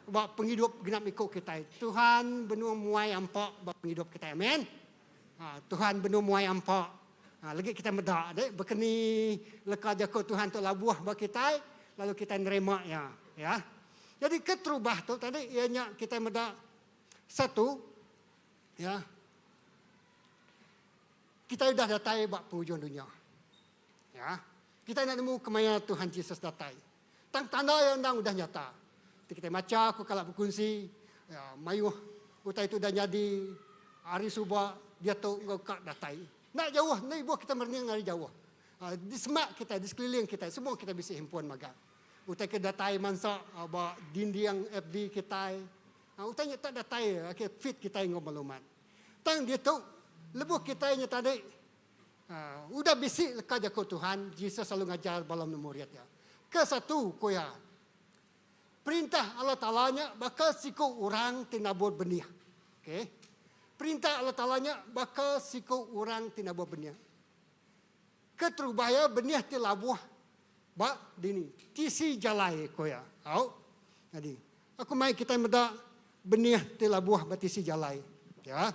ba penghidup genap iku kitai. Tuhan benung muai ampak ba penghidup kitai. Amen. Ha, Tuhan benung muai ampak. Ha, lagi kita meda dek bekeni leka jaku Tuhan tu labuh ba kitai lalu kita nerima ya. Ya. Jadi keterubah tu tadi iya nya kitai meda satu ya kitai udah datai ba pengujung dunya. Ya. Kitai enda nemu kemaya Tuhan Jesus datai. Tang tanda iya endang udah nyata. Ti kitai macha aku kala bekunsi ya mayuh utai tu udah nyadi ari suba diatu enggau ka datai. Enda jauh enda ibuh kitai merening ari jauh. Di semak kitai di sekeliling kitai semua kitai bisi handphone magang. Utai ke datai mansa ba dinding FB kitai. Utai nya tak datai agi feed kitai enggau maklumat. Tang diatu lebuh kitai nya tadi udah bisi leka jaku Tuhan, Jesus lalu ngajar bala murid iya. Kesatu ku iya, Perintah Allah Taala nya baka siku orang ti nabur benih. Okey. Perintah Allah Taala nya baka siku orang ti nabur benih. Keterubah iya benih ti labuh ba dini, tisi jalai ku iya. Au. Nyadi, aku mai kitai meda benih ti labuh ba tisi jalai. Ya.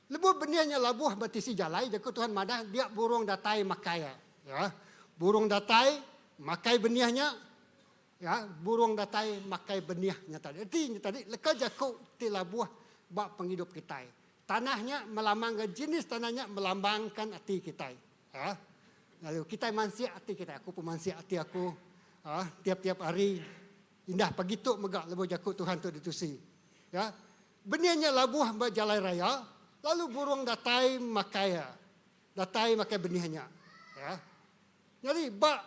Lebuh benih nya labuh ba tisi jalai, jaku Tuhan madah dia burung datai makai iya. Ya. Burung datai makai benih nya. Ya, burung datai makai benih nya tadi. Reti nya tadi leka jaku ti labuh ba pengidup kitai. Tanah nya melambangka jenis tanah nya melambangka ati kitai. Ya. Lalu kitai mansik ati kitai. Aku pun mansik ati aku ya, tiap-tiap hari. Indah pagi tu mega lebuh jaku Tuhan tu ditusi. Ya. Benih nya labuh ba jalai raya, lalu burung datai makai iya. Datai makai benih nya. Ya. Nyadi ba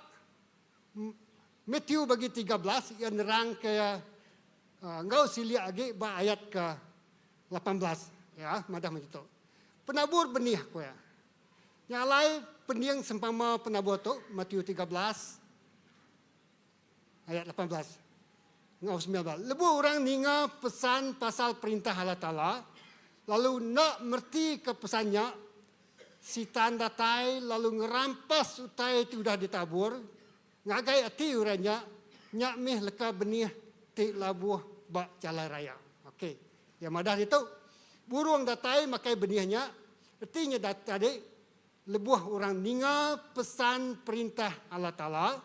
Matthew bagi 13 iya nerangka iya enggau silik agi ba ayat ke 18 ya madah macam tu. Penabur benih ku iya. Nya alai pending sempama penabur tu Matthew 13 Ayat 18 enggau 19. Lebuh orang ninga pesan pasal Perintah Allah Taala, lalu enda meretika pesan nya, Sitan datai lalu ngerampas utai ti udah ditabur ngagai ati orang nya, nya mih leka benih ti labuh ba jalai raya. Okey. Iya madah ditu, burung datai makai benih nya, reti nya tadi Lebuh orang ninga pesan Perintah Allah Taala,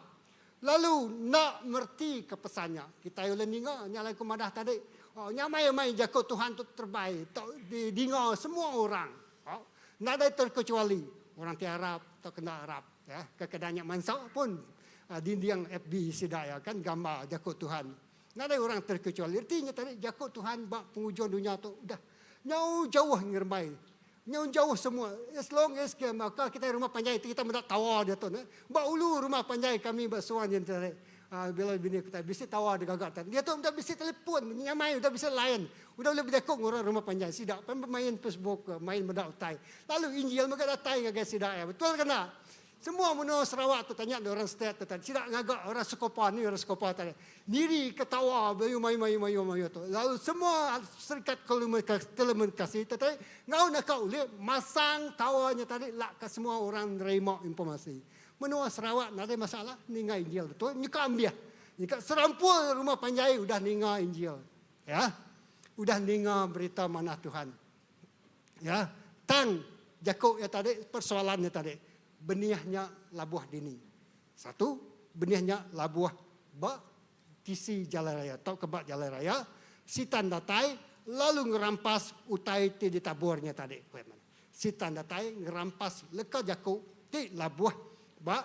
lalu enda meretika pesan nya. Kitai ulih ninga, nya alai ku madah tadi, oh, nyamai amai jaku Tuhan tu terebai, tau didinga semua orang. Oh, nadai terkecuali orang ti arap tauka enda arap. Ya, kekadang nya mansa pun dinding FB sida iya kan gambar jaku Tuhan. Nadai orang terkecuali. Reti nya tadi jaku Tuhan ba pengujung dunya tu udah nyau jauh ngerembai. Nyau jauh semua. As long as ke maka kitai rumah panjai ti kita meda tawa diatu ne. Ba ulu rumah panjai kami ba suan yen tadi uhh bila bini kitai bisi tawa digaga tadi. Diatu udah bisi telefon nyamai udah bisi line. Udah ulih bejaku enggau orang rumah panjai sida pan bemain Facebook main meda utai. Lalu injil mega datai ngagai sida iya. Betul ke enda? Semua menua Sarawak tu tanya orang state tu tadi. Sida ngaga orang Sekopa ni orang Sekopa tadi. Niri ketawa mayuh mayuh mayuh mayuh mayuh tu. Lalu semua serikat telekomunikasi tu tadi enggau naka ulih masang tawa nya tadi lak ka semua orang nerima informasi. Menua Sarawak nadai masalah ninga Injil betul nyeka ambih. Nyeka serampul rumah panjai udah ninga Injil. Ya. Udah ninga berita manah Tuhan. Ya, tang jaku iya tadi persoalan iya tadi benih nya labuh dini. Satu, benih nya labuh ba tisi jalai raya tauka ba jalai raya, sitan datai lalu ngerampas utai ti ditabur nya tadi. Sitan datai ngerampas leka jaku ti labuh ba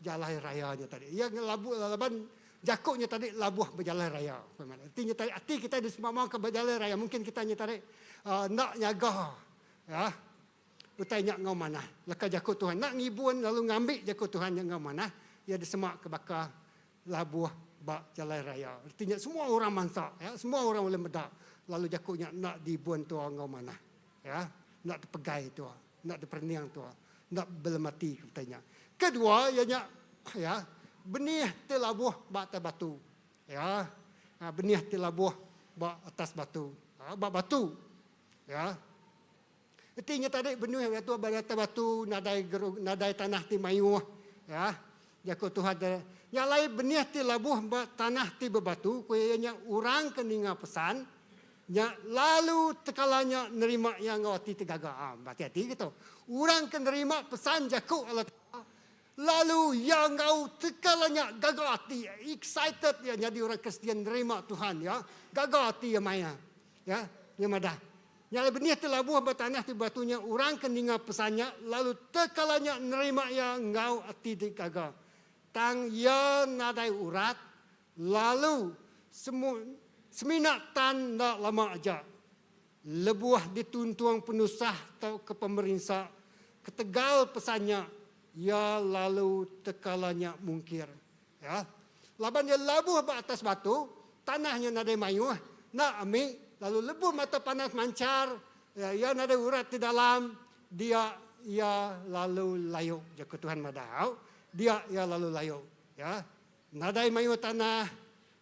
jalai raya nya tadi. Iya ngelabuh laban jaku nya tadi labuh ba jalai raya. Reti nya tadi ati kitai disemamaka ba jalai raya mungkin kitai nya tadi enda nyaga ya utai nya enggau manah. Leka jaku Tuhan enda ngibun lalu ngambi jaku Tuhan nya enggau manah iya disema ke baka labuh ba jalai raya. Reti nya semua orang mansa ya semua orang ulih meda lalu jaku nya enda diibun tua enggau manah ya enda tepegai tua. Enda diperening tua, enda belemati ke utai nya. Kedua iya nya ya benih ti labuh ba atas batu. Ya benih ti labuh ba atas batu. Ba batu. Ya. Reti nya tadi benih batu ba atas batu nadai geru nadai tanah ti mayuh. Ya. Jaku Tuhan tadi. Nya alai benih ti labuh ba tanah ti bebatu ku iya nya orang ke ninga pesan Nya lalu tekala nya nerima iya enggau ati ti gaga. Ha, ati ati ke tu. Orang ke nerima pesan jaku Allah Taala, lalu iya enggau tekala nya gaga ati, excited iya nyadi orang Kristian nerima Tuhan iya, gaga ati iya maya. Ya, nya madah. Nya alai benih ti labuh ba tanah ti batu nya, orang ke ninga pesan nya lalu tekala nya nerima iya enggau ati ti gaga. Tang iya nadai urat, Lalu, semu, semina tan enda lama aja. Lebuh dituntung penusah tauka pemerinsa ketegal pesan nya, iya lalu tekala nya mungkir. Ya. Laban iya labuh ba atas batu, tanah nya nadai mayuh, enda ami, lalu lebuh mata panas manchar, ya, iya nadai urat ti dalam, dia iya lalu layu. Jaku Tuhan madah, au, dia iya lalu layu. Ya. Nadai mayuh tanah,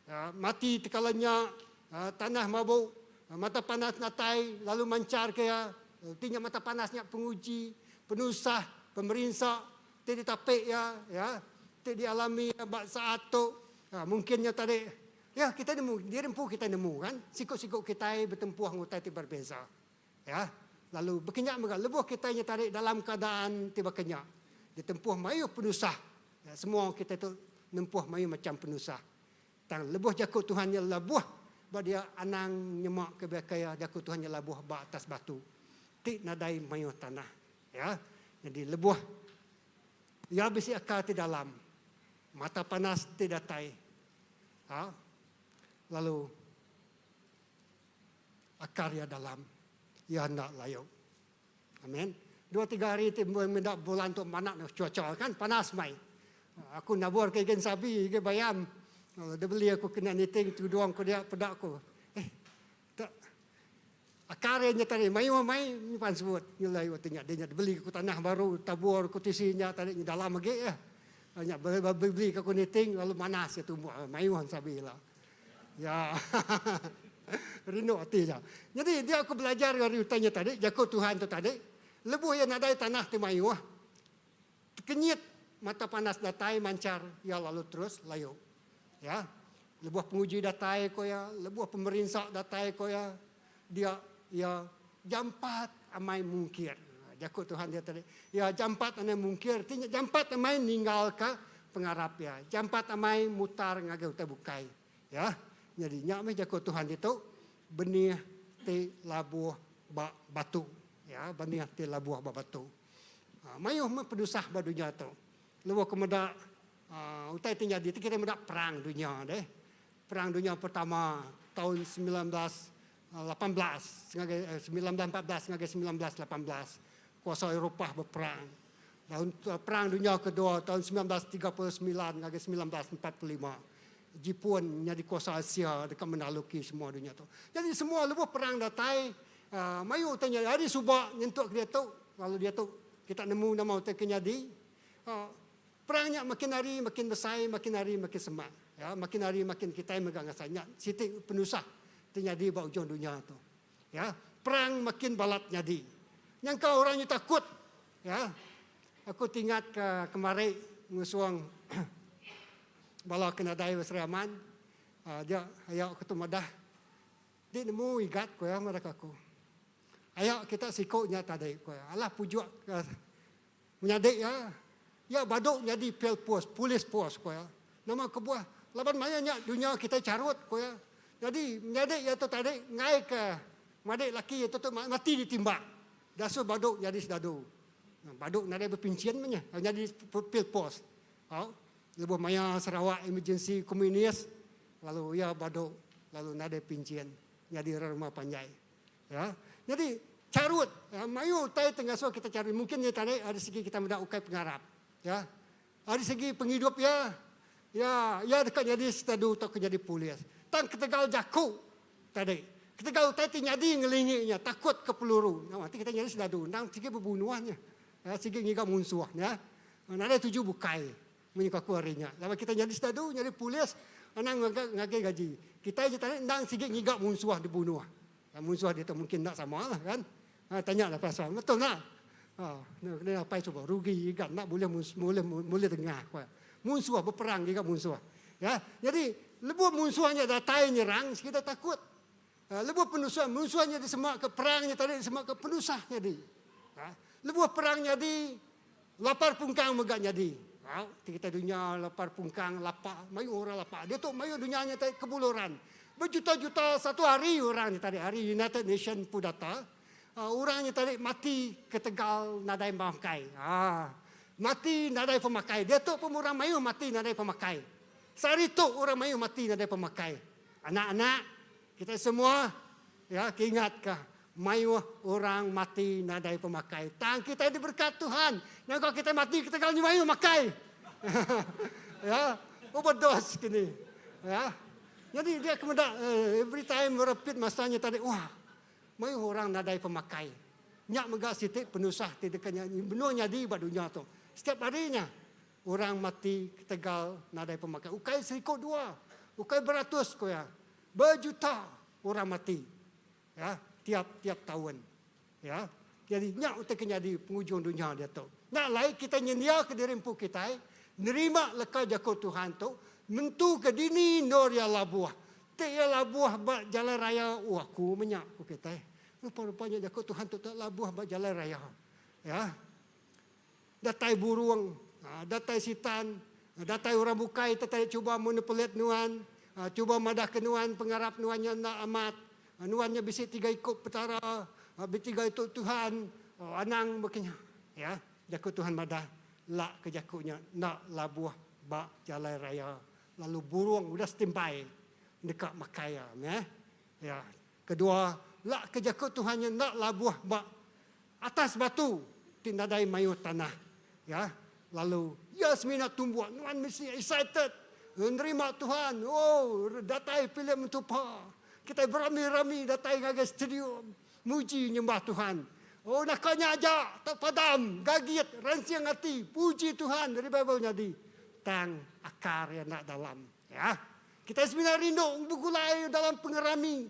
ya, mati tekala nya, ya, tanah mabuk, mata panas natai lalu mancharka iya. Ti nya mata panas nya penguji, penusah, pemerinsa, ti ditapi iya, ya, ti dialami iya ba saat tu. Ha, mungkin nya tadi, ya, kitai nemu, diri empu kitai nemu kan, siku-siku kitai betempuh enggau utai ti berbeza. Ya, lalu baka nya mega lebuh kitai nya tadi dalam keadaan ti baka nya, ditempuh mayuh penusah. Ya, semua kitai tu nempuh mayuh macham penusah. Tang lebuh jaku Tuhan nya labuh ba dia anang nyema ke baka iya jaku Tuhan nya labuh ba atas batu ti nadai mayuh tanah. Ya. Nyadi lebuh iya bisi akar ti dalam, mata panas ti datai, ha, lalu akar iya dalam, iya enda layu. Amen. Dua tiga hari ti meda bulan tu manak ne cuaca kan panas mai. Aku nabur ke igin sabi, igin bayam. Lalu dia beli aku kena niting tudung ku dia peda ku. Eh, tak Akar iya nya tadi mayuh mai nyimpan sebut nyelai waktu nya dia nya dibeli ku tanah baru tabur ku tisi nya tadi nya dalam agi iya. Nya beli ka ku niting lalu manas iya tumbuh mayuh ensabi ila. Ya. Rindu ati nya. Nyadi dia aku belajar ari utai nya tadi jaku Tuhan tu tadi lebuh iya nadai tanah ti mayuh Tekenyit mata panas datai manchar iya lalu terus layu. Ya. Lebuh penguji datai ko iya, lebuh pemerinsa datai ko iya, dia iya jampat amai mungkir. Jaku Tuhan dia tadi. Iya jampat amai mungkir ti nya jampat amai ninggalka pengarap iya. Jampat amai mutar ngagai utai bukai. Ya. Nyadi nya meh jaku Tuhan ditu, benih ti labuh ba batu. Ya, benih ti labuh ba batu. Mayuh meh penusah ba dunya tu. Lebuh ku meda utai ti nyadi ti kitai meda perang dunya deh. Perang dunya pertama taun 1918 ngagai 1914 ngagai 1918 kuasa Eropah beperang. Tahun perang dunya kedua taun 1939 ngagai 1945 Jipun nyadi kuasa Asia deka menaluki semua dunya tu. Jadi semua lebuh perang datai Mayuh utai nyadi ari suba nyentuk ke diatu lalu diatu kita nemu nama utai ke nyadi. Perang nya makin hari makin besai makin hari makin semak. Ya makin hari makin kitai mega ngasai nya siti penusah ti nyadi ba ujung dunya tu. Ya perang makin balat nyadi. Nyangka orang nya takut ya aku ti ingat ke kemari ngusung bala ke nadai ba Sri Aman dia aya ku tu madah Ti nemu igat ku iya madah ke aku. Aya kita siku nya tadi ku iya. Alah pujuk ke menyadi iya. Iya badu nyadi pil pos, polis pos ku iya. Nama kebuah? Laban maya nya dunya kitai charut ku iya. Nyadi menyadi iya tu tadi enggai ke madik laki iya tu tu mati ditimbak. Dasuh badu nyadi sedadu. Badu nadai bepinchin meh nya nyadi pil pos. Au lebuh maya Sarawak emergency komunis lalu iya badu lalu nadai pinchin nyadi orang rumah panjai. Ya. Nyadi charut ya, mayuh utai ti ngasuh kita charut mungkin nya tadi ari segi kita meda ukai pengarap. Ya. Ari segi pengidup iya ya iya deka nyadi setadu tauka nyadi polis. Tang ketegal jaku tadi, ketegal utai ti nyadi ngelingi nya takut ke peluru. Nama ti kita nyadi sedadu endang sigi bebunuh nya. Ya, sigi ngiga munsuh nya. Nadai tuju bukai. Munyi ku aku ari nya. Laban kitai nyadi sedadu, nyadi polis, anang ngaga ngagai gaji. Kitai je tadi endang sigi ngiga munsuh dibunuh. Munsuh ditu mungkin enda sama lah kan. Ha, tanya lah pasal. Betul tak? Ha, kena apai cuba rugi iga enda bulih bulih bulih dengah ku. Munsuh beperang giga munsuh. Ya, jadi lebuh munsuh nya datai nyerang kita takut. Ha, lebuh penusah munsuh nya disemak ke perang nya tadi disemak ke penusah nyadi. Ha, lebuh perang nyadi Lapar pungkang mega nyadi. Au, ti kitai dunya lapar pungkang, lapa, mayuh orang lapa. Diatu mayuh dunya nya tai kebuluran. Bejuta-juta satu hari orang nya tadi, hari United Nation empu data, orang nya tadi mati ketegal nadai makai. Haa. Mati nadai pemakai. Diatu pun orang mayuh mati nadai pemakai. Sehari tu orang mayuh mati nadai pemakai. Anak-anak, kitai semua, ya, kingatka. Mayuh orang mati nadai pemakai. Tang kitai diberkat Tuhan. Nyangka kitai mati ketegal nya mayuh makai. Ya, overdose kini. Ya. Nyadi dia ke meda every time repeat masa nya tadi, wah, mayuh orang nadai pemakai. Nya mega siti penusah ti deka benung nyadi ba dunya tu. Setiap hari nya orang mati ketegal nadai pemakai. Ukai seriku dua, ukai beratus ku iya. Bejuta orang mati. Ya, tiap-tiap taun. Ya. Jadi nya utai ke nyadi pengujung dunya diatu. Nya alai kitai nyendiaka diri empu kitai nerima leka jaku Tuhan tu nentuka dini endur iya labuh. Ti iya labuh ba jalai raya, oh aku meh nya ku kitai. Rupa-rupa nya jaku Tuhan tu labuh ba jalai raya. Ya. Datai burung, datai sitan, datai orang bukai tetai cuba manipulate nuan, cuba madahka nuan pengarap nuan nya enda amat. Nuan nya bisi tiga iku Petara, betiga itu Tuhan. Anang baka nya. Ya, jaku Tuhan madah lak ke jaku nya enda labuh ba jalai raya lalu burung udah setimpai deka makai iya. Meh. Ya. Kedua, lak ke jaku Tuhan nya enda labuh ba atas batu ti nadai mayuh tanah. Ya, lalu iya semina tumbuh nuan mesti excited nerima Tuhan. Oh, datai Philip Mentupa. Kitai berami-rami datai ngagai stadium muji nyembah Tuhan. Oh naka nya aja tau padam, gagit, ransing ati, puji Tuhan revival nyadi. Tang akar iya enda dalam. Ya. Kitai semina rindu begulai dalam pengerami.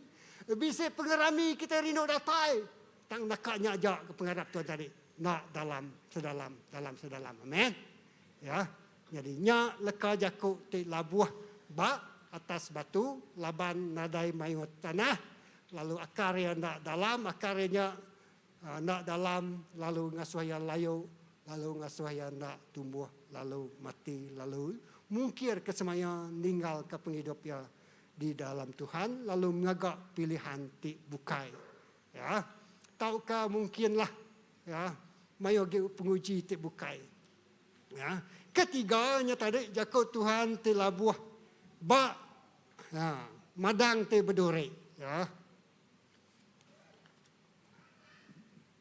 Bisi pengerami kitai rindu datai. Tang naka nya aja ke pengarap Tuhan tadi. Enda dalam sedalam dalam sedalam. Amen. Ya. Nyadi nya leka jaku ti labuh ba atas batu laban nadai mayuh tanah lalu akar iya enda dalam akar iya nya enda dalam lalu ngasuh iya layu lalu ngasuh iya enda tumbuh lalu mati lalu mungkir ke semaya ninggalka pengidup iya di dalam Tuhan lalu ngaga pilihan ti bukai. Ya. Tauka mungkinlah ya mayuh agi penguji ti bukai. Ya. Ketiga nya tadi jaku Tuhan ti labuh ba ya, madang ti beduri. Ya.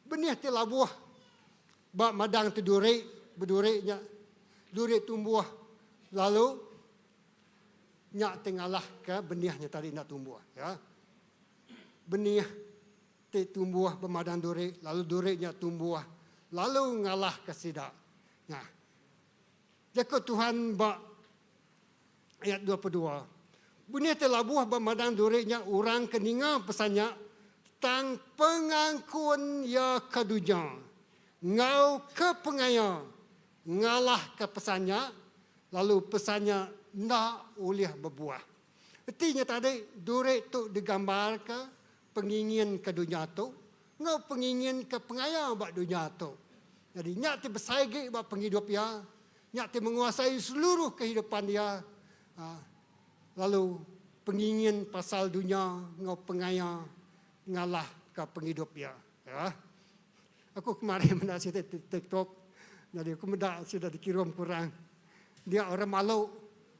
Benih ti labuh ba madang ti duri, beduri nya duri tumbuh lalu nya ti ngalahka benih nya tadi enda tumbuh. Ya. Benih ti tumbuh ba madang duri lalu duri nya tumbuh lalu ngalahka sida. Nya. Jaku Tuhan ba ayat 22. Benih ti labuh ba madang duri nya orang ke ninga pesan nya tang pengangkun iya ke dunya enggau ke pengaya ngalahka pesan nya lalu pesan nya enda ulih bebuah. Reti nya tadi duri tu digambarka pengingin ke dunya tu enggau pengingin ke pengaya ba dunya tu. Nyadi nya ti besai agi ba pengidup iya, nya ti menguasai seluruh kehidupan iya lalu pengingin pasal dunya enggau pengaya ngalahka pengidup iya. Aku kemari meda sida ti tiktok nyadi aku meda sida dikirum ku orang. Dia orang malu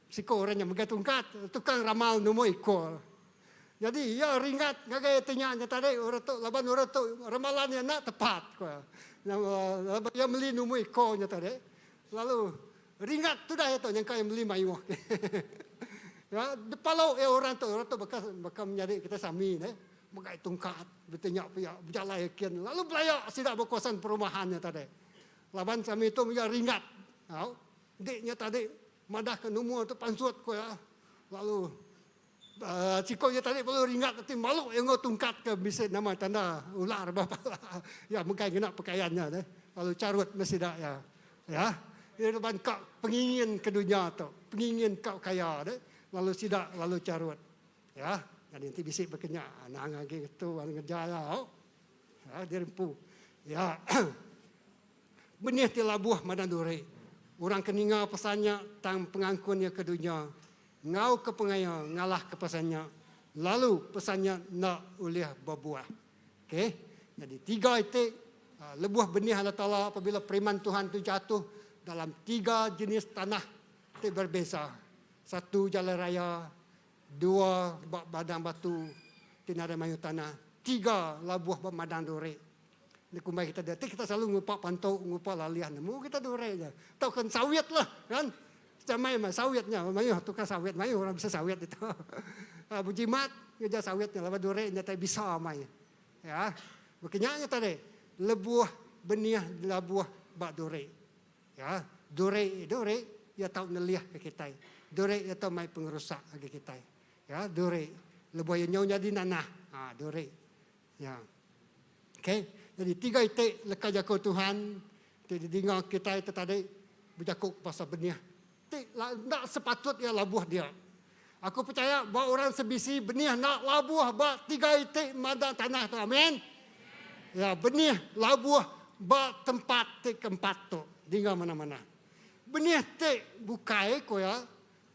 siku orang nya megai tungkat tukang ramal numur iku. Nyadi iya ringat ngagai ti nya nya tadi orang tu laban orang tu ramalan iya enda tepat ku iya. Laban iya meli numur iku nya tadi lalu ringat tudah iya tu nyangka iya meli mayuh. Ya dipalu iya orang tu orang tu baka baka menyadi kitai sami neh. Megai tungkat beti nya pia bejalai kin lalu belaya sida ba kawasan perumahan nya tadi. Laban kami tu mega ringat au enti nya tadi madah ke numur tu pansut ku iya lalu uhh siko nya tadi perlu ringat ati malu iya enggau tungkat ke bisi nama tanda ular ba pala iya megai ngena pakaian nya deh lalu charut meh sida iya. Ya iya laban ka pengingin ke dunya tu pengingin ka kaya deh lalu sida lalu charut. Ya nyadi enti bisi baka nya anang agi ngetu anang ngereja iya au. Ya diri empu. Ya benih ti labuh madan duri. Orang ke ninga pesan nya tang pengangkun iya ke dunya enggau ke pengaya ngalahka pesan nya lalu pesan nya enda ulih bebuah. Okey. Nyadi tiga iti lebuh benih Allah Taala apabila periman Tuhan tu jatuh dalam tiga jenis tanah ti berbeza. Satu jalai raya, dua ba badang batu ti nadai mayuh tanah. Tiga labuh ba madang duri. Dikumbai kita diatu kita selalu ngupa pantu ngupa lalih nemu kita duri nya. Tauka sawit lah kan. Jamai mah sawit nya mayuh tukang sawit mayuh orang bisa sawit ditu. Bejimat ngereja sawit nya laban duri nya tai bisa amai. Ya. Baka nya nya tadi lebuh benih labuh ba duri. Ya, duri duri iya tau nelih ke kitai. Duri iya tau mai pengerusak agi kitai. Ya, duri lebuh iya nyau nyadi nanah. Ha, duri. Ya. Okey, jadi tiga iti leka jaku Tuhan ti didinga kitai tu tadi bejaku pasal benih ti enda sepatut iya labuh dia. Aku pechaya ba orang sebisi benih enda labuh ba tiga iti madang tanah tu. Amen. Ya, benih labuh ba tempat ti keempat tu. Dinga manah-manah. Benih ti bukai ku iya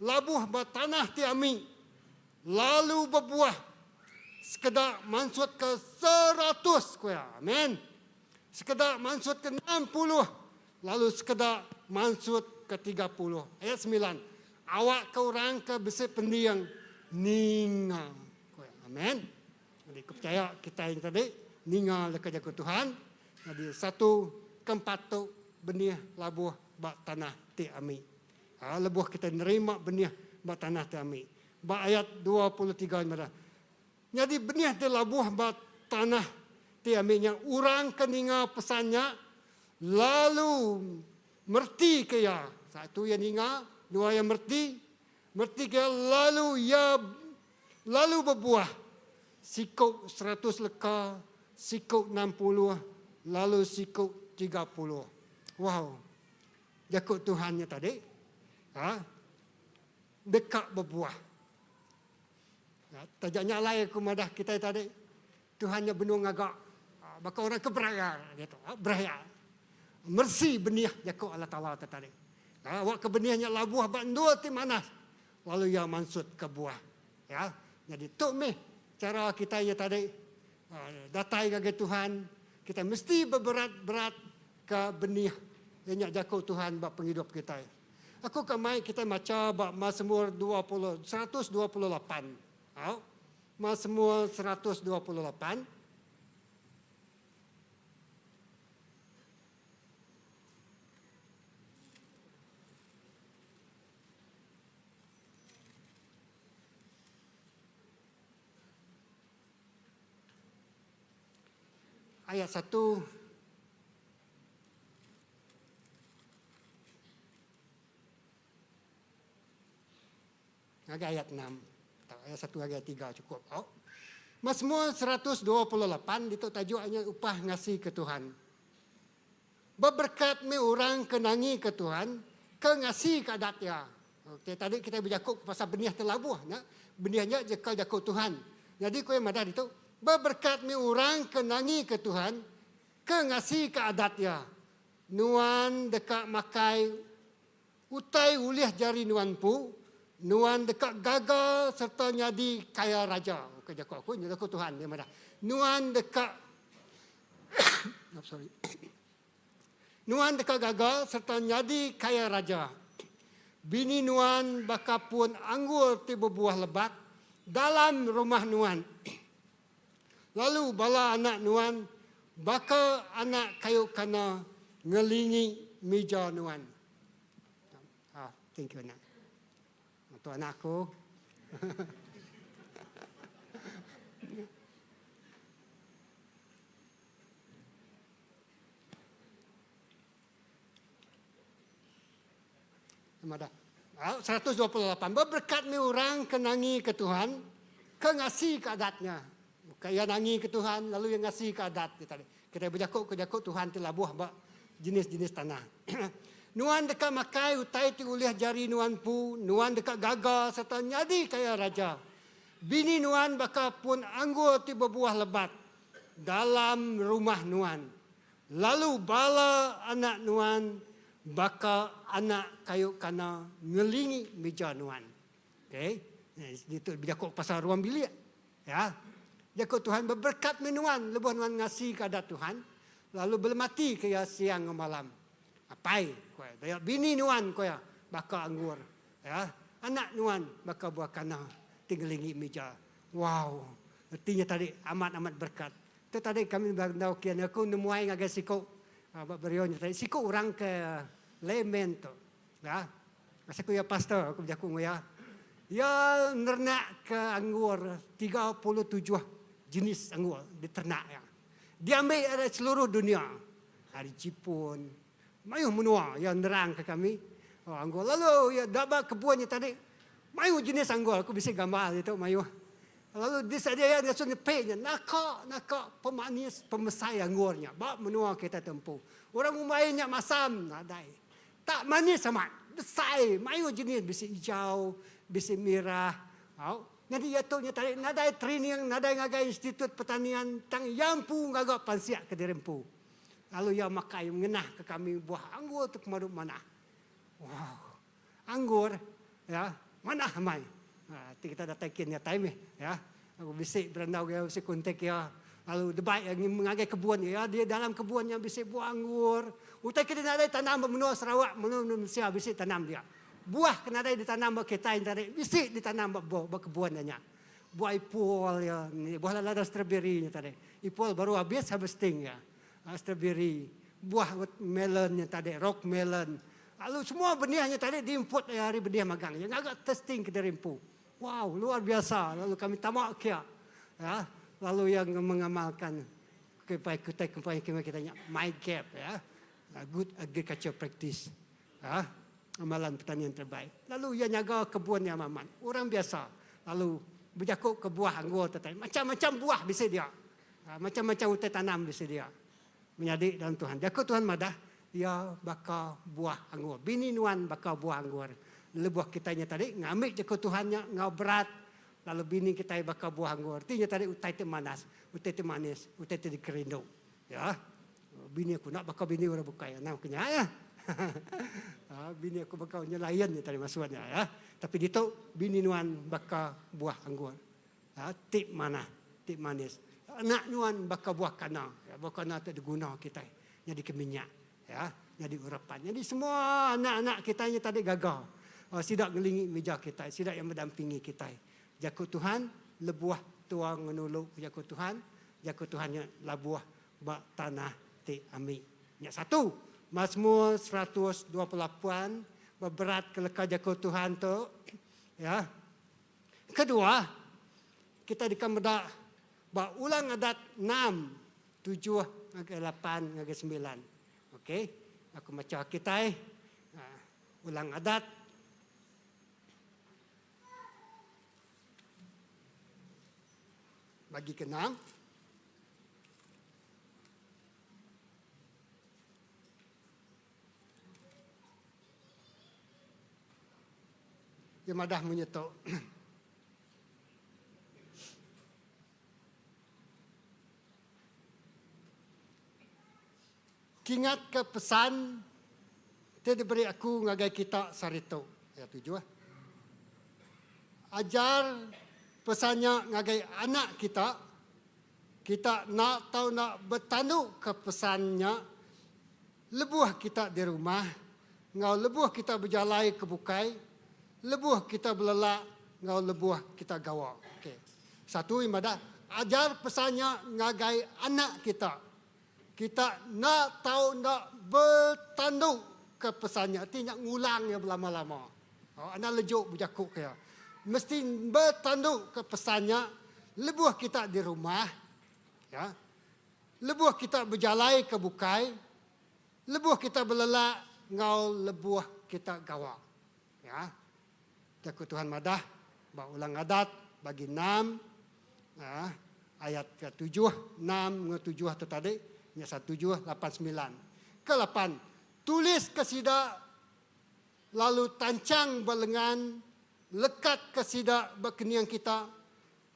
labuh ba tanah ti ami lalu bebuah sekeda mansutka seratus ku iya. Amen. Sekeda mansutka 60 lalu sekeda mansutka 30. Ayat semilan. Awakka orang ke bisi pending ninga, ku iya. Amen. Jadi ku pechaya kitai nya tadi ninga leka jaku Tuhan. Jadi satu keempat tu benih labuh ba tanah ti ami. Ha, lebuh kitai nerima benih ba tanah ti ami. Ba ayat 23 nya madah, Nyadi benih ti labuh ba tanah ti ami nya orang ke ninga pesan nya lalu Mereti ke iya. Satu iya ninga, dua iya mereti. Mereti ke iya lalu iya lalu bebuah. Siku seratus leka, siku 60, lalu siku 30. Wow. Jaku Tuhan nya tadi ha, deka bebuah. Ya, taja nya alai aku madah kitai tadi, Tuhan nya benung ngaga baka orang ke beraya diatu, beraya. Meresi benih jaku Allah Taala tu tadi. Awakka benih nya labuh ba endur ti manah lalu iya mansutka buah. Ya. Nyadi tu mih chara kitai nya tadi datai ngagai Tuhan, kitai mesti beberat-berat ka benih iya nya jaku Tuhan ba pengidup kitai. Aku ka mai kitai macha ba Masmur 20 128. Au. Masmur 128. Ayat 1 Ngagai ayat enam. Tak, ayat satu ngagai ayat tiga cukup. Oh. Mazmur 128 ditu tajuk nya upah ngasi ke Tuhan. Beberkat meh orang ke nangi ke Tuhan, ke ngasi ke adat iya. Okey, tadi kita bejaku pasal benih ti labuh nya. Benih nya jeka jaku Tuhan. Nyadi ku iya madah ditu, beberkat meh orang ke nangi ke Tuhan, ke ngasi ke adat iya. Nuan deka makai Utai ulih jari nuan empu, nuan deka gaga sereta nyadi kaya raja. Ukai jaku aku, nya jaku Tuhan iya madah. Nuan deka sorry. Nuan deka gaga sereta nyadi kaya raja. Bini nuan baka pun anggur ti bebuah lebat dalam rumah nuan. Lalu bala anak nuan baka anak kayu kana ngelingi mija nuan. Ah, thank you anak. Tu anak aku. Madah. 128. Beberkat meh orang ke nangi ke Tuhan, ke ngasi ke adat nya. Bukan iya nangi ke Tuhan, lalu iya ngasi ke adat nya tadi. Kitai bejaku ke jaku Tuhan ti labuh ba jenis-jenis tanah. Nuan deka makai utai ti ulih jari nuan empu, nuan deka gaga sereta nyadi kaya raja. Bini nuan baka pun anggur ti bebuah lebat dalam rumah nuan. Lalu bala anak nuan baka anak kayu kana ngelingi mija nuan. Okey. Ditu bejaku pasal ruang bilik. Ya. Jaku Tuhan beberkat meh nuan lebuh nuan ngasika adat Tuhan lalu belemati ke iya siang enggau malam. Apai, ku iya, daya bini nuan, ku iya, baka anggur. Ya. Anak nuan baka buah kana ti ngelingi mija. Wow. Reti nya tadi amat-amat berkat. Tu tadi kami berandau kian aku nemuai ngagai siku ba Berio nya tadi siku orang ke layman tu. Ya. Asal ku iya pastor aku bejaku enggau iya. Iya nernak ke anggur 37 jenis anggur diternak iya. Diambi ari seluruh dunia. Ari Jipun, mayuh menua iya nerang ke kami anggur. Lalu iya da ba kebun nya tadi mayuh jenis anggur aku bisi gambar ditu mayuh. Lalu disedia iya ngasu nyepi nya naka naka pemanis pemesai anggur nya ba menua kita tu empu. Orang ngumbai nya masam nadai. Tak manis amat. Besai mayuh jenis bisi ijau, bisi mirah. Au. Nyadi iya tu nya tadi nadai training nadai ngagai institut pertanian tang iya empu ngaga pansik kediri empu. Lalu iya makai ngenah ke kami buah anggur tu pemadu manah. Wow. Anggur ya manah amai. Ha ti kita datai kin nya tai mih ya. Aku bisi berandau iya bisi kontak iya lalu debai iya ngagai kebun iya di dalam kebun nya bisi buah anggur. Utai ke nadai tanam ba menua Sarawak menua Malaysia bisi tanam dia. Buah ke nadai ditanam ba kitai enti tadi bisi ditanam ba ba kebun iya nya. Buah ipul iya buah lada strawberry nya tadi. Ipul baru habis harvesting iya. Strawberry, buah melon nya tadi, rock melon. Lalu semua benih nya tadi diimport ari benih magang. Iya ngaga testing kediri empu. Wow, luar biasa. Lalu kami tama kia. Ya, lalu iya mengamalkan kepai kutai kempai kami kita nya my gap ya. Good agriculture practice. Ya, amalan pertanian terbaik. Lalu iya nyaga kebun iya amat. Orang biasa. Lalu bejaku ke buah anggur tadi. Macam-macam buah bisi dia. Macam-macam utai tanam disedia. Menyadi dalam Tuhan. Jaku Tuhan madah, Iya baka buah anggur. Bini nuan baka buah anggur. Lebuh kitai nya tadi ngambi jaku Tuhan nya enggau berat, lalu bini kitai baka buah anggur. Reti nya tadi utai ti manas, utai ti manis, utai ti dikerindu. Ya. Bini aku enda baka bini orang bukai. Anang ke nya ya. Bini aku baka nya lain nya tadi maksud nya ya. Tapi ditu bini nuan baka buah anggur. Ti manah, ti manis. Anak nuan baka buah kana. Buah kana tu diguna kitai nyadika minyak, ya, nyadi urapan. Nyadi semua anak-anak kitai nya tadi gaga. Sida ngelingi mija kitai, sida iya medampingi kitai. Jaku Tuhan lebuh tua ngenulu jaku Tuhan, jaku Tuhan nya labuh ba tanah ti ami. Nya satu. Masmur 128 beberatka leka jaku Tuhan tu, ya. Kedua, kita deka meda ba Ulang Adat enam, tujuh ngagai lapan ngagai semilan. Okey, aku macha kitai Ulang Adat. Bagi keenam. Iya madah munyi tu. Kingatka pesan ti diberi aku ngagai kita sehari tu. Ayat tujuh. Ajar pesan nya ngagai anak kita. Kita enda tau enda betanduka pesan nya Lebuh kita di rumah, enggau lebuh kita bejalai ke bukai, lebuh kita belelak enggau lebuh kita gawa. Okey. Satu iya madah, ajar pesan nya ngagai anak kita. Kita enda tau enda betandu ke pesan nya, ti nya ngulang iya belama-lama. Enda lejuk bejaku ke iya. Mesti betandu ke pesan nya lebuh kita di rumah, ya. Lebuh kita bejalai ke bukai, lebuh kita belelak enggau lebuh kita gawa. Ya. Jaku Tuhan madah ba Ulang Adat bagi enam ya, ayat ke tujuh, enam enggau tujuh tu tadi, nya satu tujuh, lapan semilan. Ke lapan, tulis ke sida lalu tanchang ba lengan, lekat ke sida ba kening kita,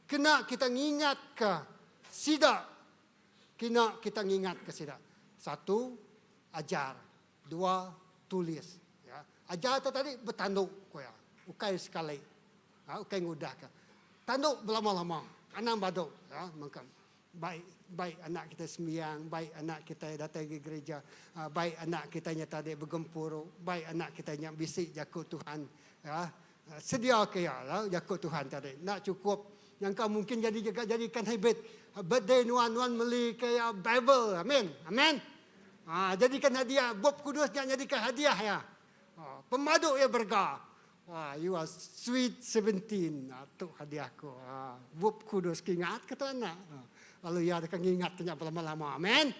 Kena kita ngingatka sida. Kena kita ngingatka sida. Satu, ajar. Dua, tulis. Ya. Ajar tu tadi betandu ku iya. Ukai sekali. Ha, ukai ngudahka. Tandu belama-lama. Anang badu. Ya, mengka baik baik anak kita sembiang, baik anak kita datai ke gereja, ha, baik anak kita nya tadi begempuru, baik anak kita nya bisi jaku Tuhan. Ya, Sedia ke iya lah jaku Tuhan tadi. Enda chukup Nyangka mungkin jadi juga jadikan habit. Birthday nuan, nuan meli ke ya Bible. Amin. Amin. Ha, jadikan hadiah. Bup kudus nya jadikan hadiah ya. Ha, pemadu ya berga. Wah, you are sweet 17. Ha, tu hadiah aku. Ha, bup kudus kingat ke tu anak. Ha, lalu ya deka ngingat ke nya belama-lama. Amin.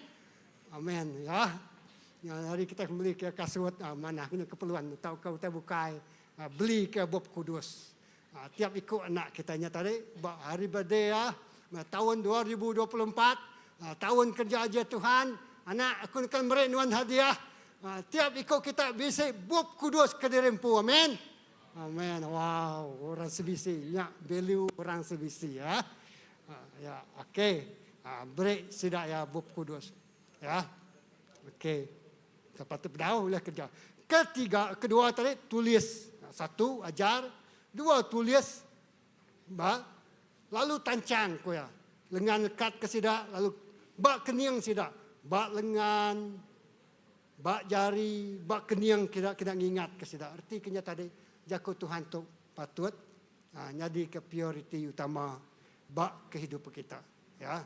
Amen ya. Nya hari kita meli ke kasut ah, manah kena keperluan tauka utai bukai ah, beli ke bup kudus. Ah, tiap iku anak kita nya tadi ba hari birthday ah, taun 2024 ah, taun kerja aja Tuhan anak aku akan meri nuan hadiah. Ah, tiap iku kita bisi bup kudus ke diri empu. Amen. Amen. Wow, orang sebisi nya value orang sebisi ya. Ya, okey. Beri sida iya Bup Kudus. Ya. Okey. Sapa tu bedau ulih kerja. Ketiga, kedua tadi tulis. Satu ajar, dua tulis. Ba lalu tanchang ku iya. Lengan lekat ke sida lalu ba kening sida. Ba lengan, ba jari, ba kening kira kena ngingat ke sida. Reti ke nya tadi jaku Tuhan tu patut nyadika prioriti utama ba kehidupan kita. Ya.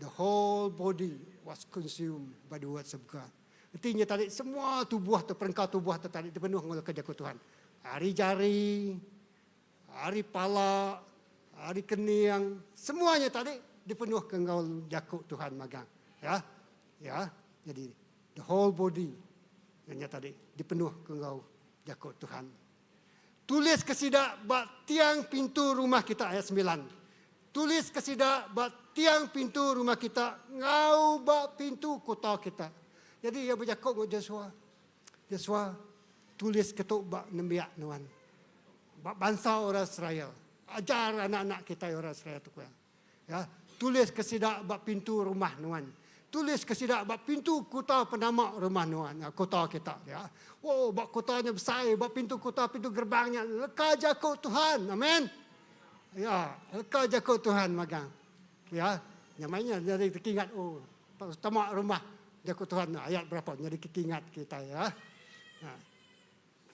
The whole body was consumed by the words of God. Reti nya tadi semua tubuh tu perengka tubuh tu tadi dipenuh enggau leka jaku Tuhan. Ari jari, ari pala, ari kening, semuanya tadi dipenuhka enggau jaku Tuhan magang. Ya. Ya. Jadi the whole body nya tadi dipenuhka enggau jaku Tuhan. Tulis ke sida ba tiang pintu rumah kita, ayat semilan. Tulis ke sida ba tiang pintu rumah kita enggau ba pintu kota kita. Nyadi iya bejaku enggau Josua, Josua, tulis ke tu ba nembiak nuan, ba bansa orang Israel. Ajar anak-anak kitai orang Israel tu, ku iya. Ya, tulis ke sida ba pintu rumah nuan. Tulis ke sida ba pintu kuta penama rumah nuan, ya, kota kita. Ya. Oh, ba kota nya besai, ba pintu kota, pintu gerbang nya, leka jaku Tuhan. Amen. Ya, leka jaku Tuhan magang. Ya, nya mai nya jadi tekingat oh, tama rumah jaku Tuhan ayat berapa jadi kekingat kita ya. Ha.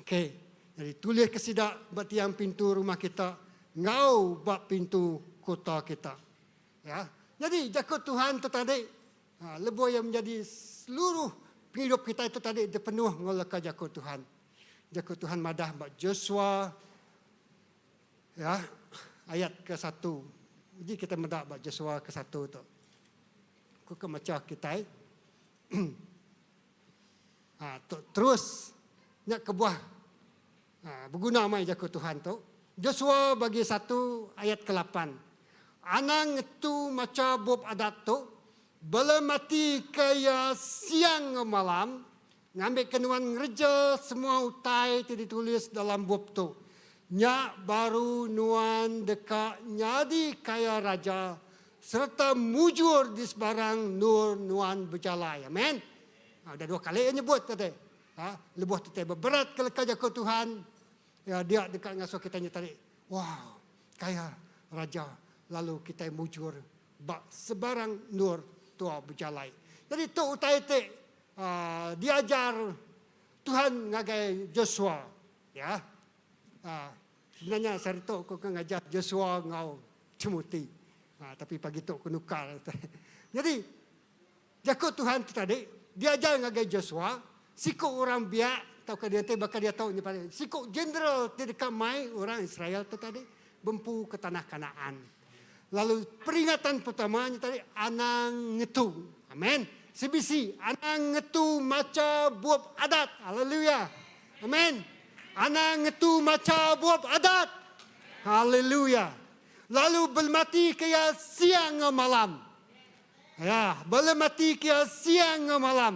Okey, jadi tulis ke sida ba tiang pintu rumah kita enggau ba pintu kota kita. Ya. Jadi jaku Tuhan tu tadi ha, lebuh iya menjadi seluruh pengidup kita itu tadi dipenuh enggau leka jaku Tuhan. Jaku Tuhan madah ba Joshua ya ayat ke-1. Uji kita meda ba Joshua ke-1 tu. Ku ke macha kitai. Ha, tu terus nya kebuah ha, beguna amai jaku Tuhan tu. Joshua bagi satu ayat ke-8. Anang ngetu macha bup adat tu, bela mati ke iya siang enggau malam, ngambika nuan ngereja semua utai ti ditulis dalam bup tu. Nya baru nuan deka nyadi kaya raja sereta mujur di sebarang endur nuan bejalai. Amen. Ha, udah dua kali iya nyebut tadi. Ha, lebuh kitai beberat ke leka jaku Tuhan, ya, dia deka ngasuh kitai nya tadi. Wow, kaya raja lalu kitai mujur ba sebarang endur tua bejalai. Jadi tu utai ti uh, diajar Tuhan ngagai Joshua. Ya. Uh, sebenarnya sehari tu aku ke ngajar Joshua enggau Timothy. Uh, tapi pagi tu aku nukar. Jadi Jaku Tuhan tu tadi diajar ngagai Josua, siku orang biak tauka dianti baka diatu nya padi, siku jeneral ti deka mai orang Israel tu tadi bempu ke tanah Kanaan. Lalu peringatan pertama nya tadi anang ngetu. Amen. CBC, anang ngetu macha bup adat. Haleluya. Amen. Anang ngetu macha bup adat. Haleluya. Lalu belematika iya siang enggau malam. Ya, bala mati kia siang enggau malam.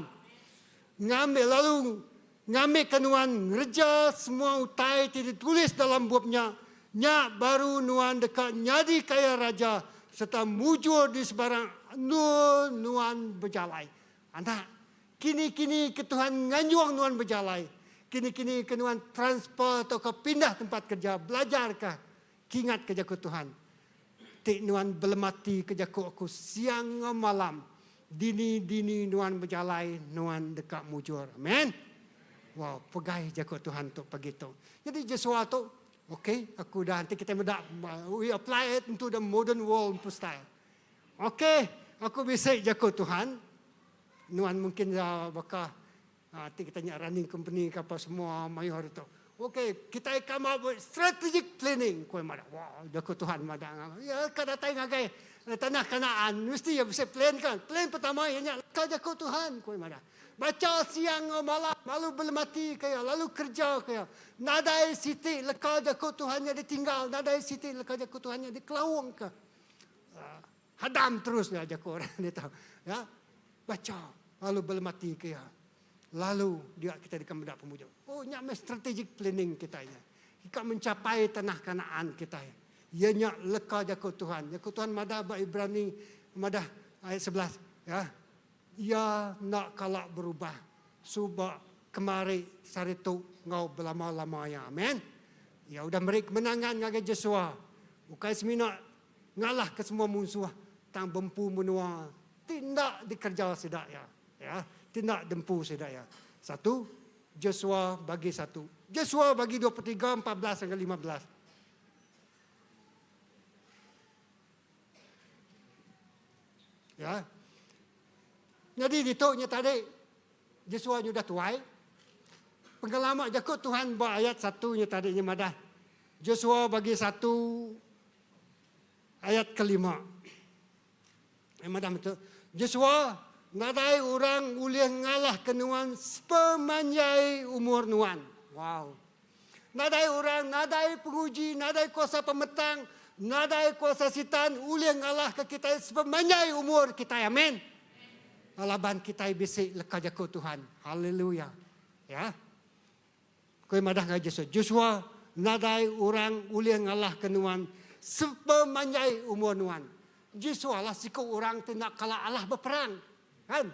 Ngambi lalu ngambika nuan ngereja semua utai ti ditulis dalam bup nya, nya baru nuan deka nyadi kaya raja sereta mujur di sebarang endur nuan bejalai. Anak, kini-kini ke Tuhan nganjung nuan bejalai, kini-kini ke nuan transfer tauka pindah tempat kerja, belajarka Kingatka jaku Tuhan, Ti nuan belematika jaku aku siang enggau malam, dini-dini nuan bejalai, nuan deka mujur. Amen. Wow, pegai jaku Tuhan tu pagi tu. Jadi Joshua tu, Okay, aku dah enti kita meda we apply it into the modern world empu style. Okay, aku bisi jaku Tuhan. Nuan mungkin ya baka ti kita nya running company ke apa semua mayuh hari tu. Okay, kita come up with strategic planning. Ku madah, wah, jaku Tuhan madah. Ya, ka datai ngagai tanah Kanaan, mesti ya bisi plan kan. Plan pertama iya nya leka jaku Tuhan, ku madah. Bacha siang enggau malam, lalu belemati ke iya, lalu kereja ke iya. Nadai siti leka jaku Tuhan nya ditinggal, nadai siti leka jaku Tuhan nya dikelaungka. Hadam terus nya jaku orang ditu. Ya. Bacha lalu belemati ke iya. Lalu dia kita deka meda pemujur. Oh nya meh strategic planning kitai nya. Ika mencapai tanah Kanaan kitai. Iya nya leka jaku Tuhan. Jaku Tuhan madah ba Ibrani madah ayat 11 ya. Iya enda kala berubah suba, kemari, sehari tu enggau belama-lama iya. Amen. Iya udah meri kemenangan ngagai Joshua, ukai semina ngalahka semua munsuh tang bempu menua ti enda dikereja sida iya, ya, ti enda dempu sida iya. Satu Joshua bagi satu. Joshua bagi 23, 14 ngagai 15. Ya. Nyadi ditu nya tadi Joshua nya udah tuai. Pengelama jaku Tuhan ba ayat satu nya tadi nya madah Joshua bagi satu ayat kelima. Nya madah betul. Joshua nadai orang ulih ngalahka nuan sepemanjai umur nuan. Wow. Nadai orang, nadai penguji, nadai kuasa pemetang, nadai kuasa sitan ulih ngalahka kitai sepemanjai umur kitai. Amen. Laban kitai bisi leka jaku Tuhan. Haleluya. Ya. Ku iya madah ngagai Joshua, Joshua, nadai orang ulih ngalahka nuan sepemanjai umur nuan. Joshua lah siku orang ti enda kala alah beperang. Kan?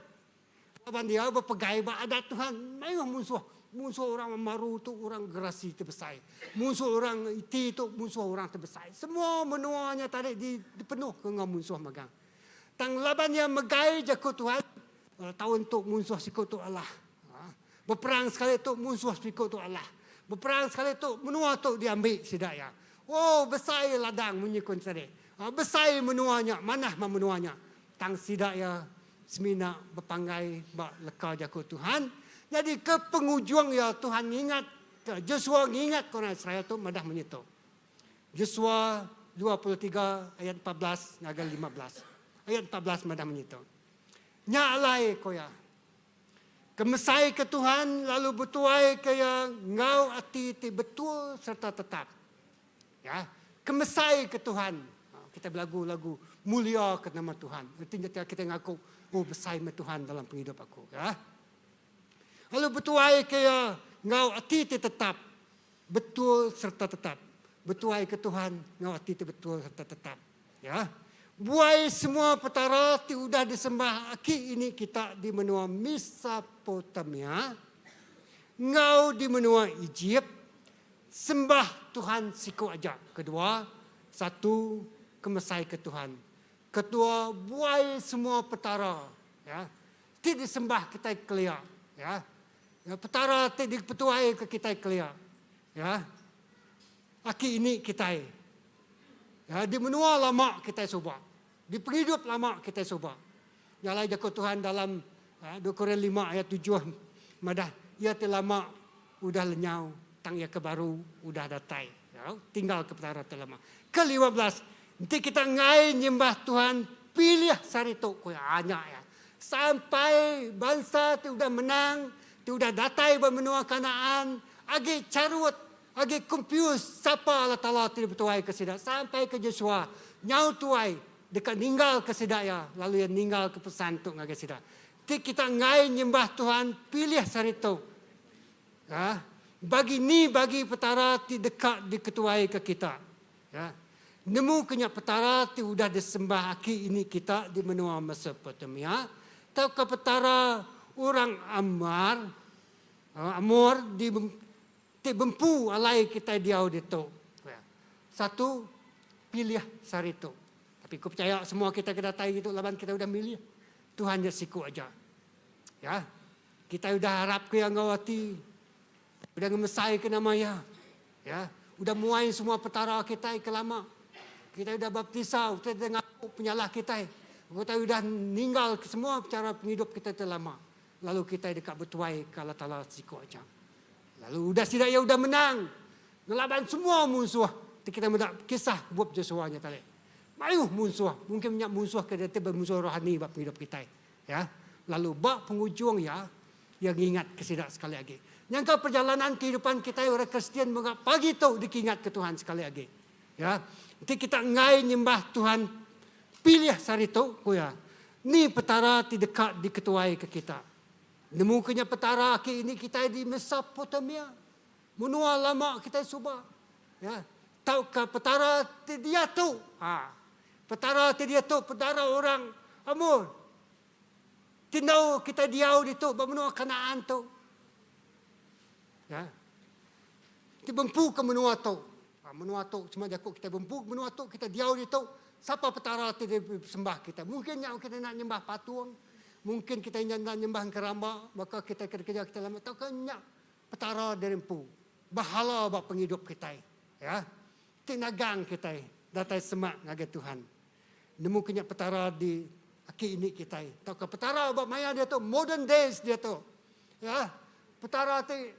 Laban dia bepegai ba adat Tuhan, mayuh munsuh. Munsuh orang Amaru tu orang Gerasi ti besai. Munsuh orang Iti tu munsuh orang ti besai. Semua menua nya tadi dipenuhka enggau munsuh magang. Tang laban iya megai jaku Tuhan, taun tu munsuh siku tu alah. Beperang sekali tu munsuh siku tu alah. Beperang sekali tu menua tu diambi sida iya. Oh besai ladang munyi ku tadi. Besai menua nya, manah mah menua nya. Tang sida iya semina bepanggai ba leka jaku Tuhan. Nyadi ke pengujung iya Tuhan ngingatka Joshua ngingatka orang Israel tu madah munyi tu. Joshua 23 ayat 14 ngagai 15. Ayat 14 madah munyi tu. Nya alai ku iya, kemesaika Tuhan lalu betuaika iya enggau ati ti betul sereta tetap. Ya, kemesai ke Tuhan. Ha, kita belagu lagu mulia ke nama Tuhan. Erti nya kita ngaku, oh besai meh Tuhan dalam pengidup aku. Ya. Lalu betuai ke iya enggau ati ti tetap, betul serta tetap. Betuai ke Tuhan enggau ati ti betul serta tetap. Ya. Buai semua petara ti udah disembah aki ini kita di menua Mesopotamia enggau di menua Ejip, Sembah Tuhan siku aja. Kedua, satu kemesaika Tuhan. Kedua, buai semua petara ya ti disembah kitai kelia ya. Ya petara ti dipetuaika kitai kelia ya. Aki ini kitai ya di menua lama kitai suba, di pengidup lama kitai suba. Nya alai jaku Tuhan dalam 2 Korin lima ayat tujuh madah iya ti lama udah lenyau tang iya ke baru udah datai. Tinggal ke Petara ti lama. Ke 15, enti kita enggai nyembah Tuhan pilih sehari tu, ku iya. Nya iya. Sampai bansa ti udah menang, ti udah datai ba menua Kanaan, agi charut, agi confused sapa Allah Taala ti dipetuaika sida sampai ke Joshua nyau tuai deka ninggalka sida iya lalu iya ninggalka pesan tu ngagai sida. Ti kita enggai nyembah Tuhan pilih sehari tu. Ha? Bagi ni bagi Petara ti deka diketuaika kita. Ya. Nemu ke nya Petara ti udah disembah aki ini kita di menua Mesopotamia tauka Petara orang Amar, Amor di ti bempu alai kitai diau ditu. Satu, pilih sehari tu. Tapi ku pechaya semua kitai ke datai ditu laban kitai udah milih Tuhan nya siku aja. Ya. Kitai udah arapka iya enggau ati, udah ngemesaika nama iya. Ya. Udah muai semua petara kitai ke lama. Kitai udah baptisa, kitai udah ngaku penyalah kitai. Kitai udah ninggal ke semua chara pengidup kitai ti lama. Lalu kitai deka betuai ke Allah Taala siku aja. Lalu udah sida iya udah menang ngelaban semua munsuh ti kitai meda kisah bup Josua nya tadi. Mayuh munsuh, mungkin nya munsuh ke ti bemunsuh rohani ba pengidup kitai. Ya. Lalu ba pengujung iya, iya ngingatka sida sekali agi. Nyangka perjalanan kehidupan kitai orang Kristian mega pagi tu dikingatka Tuhan sekali agi. Ya. Enti kita enggai nyembah Tuhan pilih sehari tu, ku iya, ni Petara ti deka diketuaika kita. Nemuka nya Petara aki ini kitai di Mesopotamia, menua lama kitai suba. Ya. Tauka Petara ti diatu. Ha. Petara ti diatu Petara orang Amor. Ti enggau kitai diau ditu ba menua Kanaan tu. Ya. Ti bempu ke menua tu. Ha, menua tu cuma jaku kitai bempu ke menua tu, kitai diau ditu. Sapa Petara ti disembah kitai? Mungkin nya kitai enda nyembah patung, mungkin kitai nya enda nyembah engkeramba baka kitai ke dikereja kitai lama tauka nya Petara diri empu. Bahala ba pengidup kitai. Ya. Ti nagang kitai datai semak ngagai Tuhan. Nemu ke nya Petara di aki ini kitai tauka Petara ba maya diatu modern days diatu. Ya. Petara ti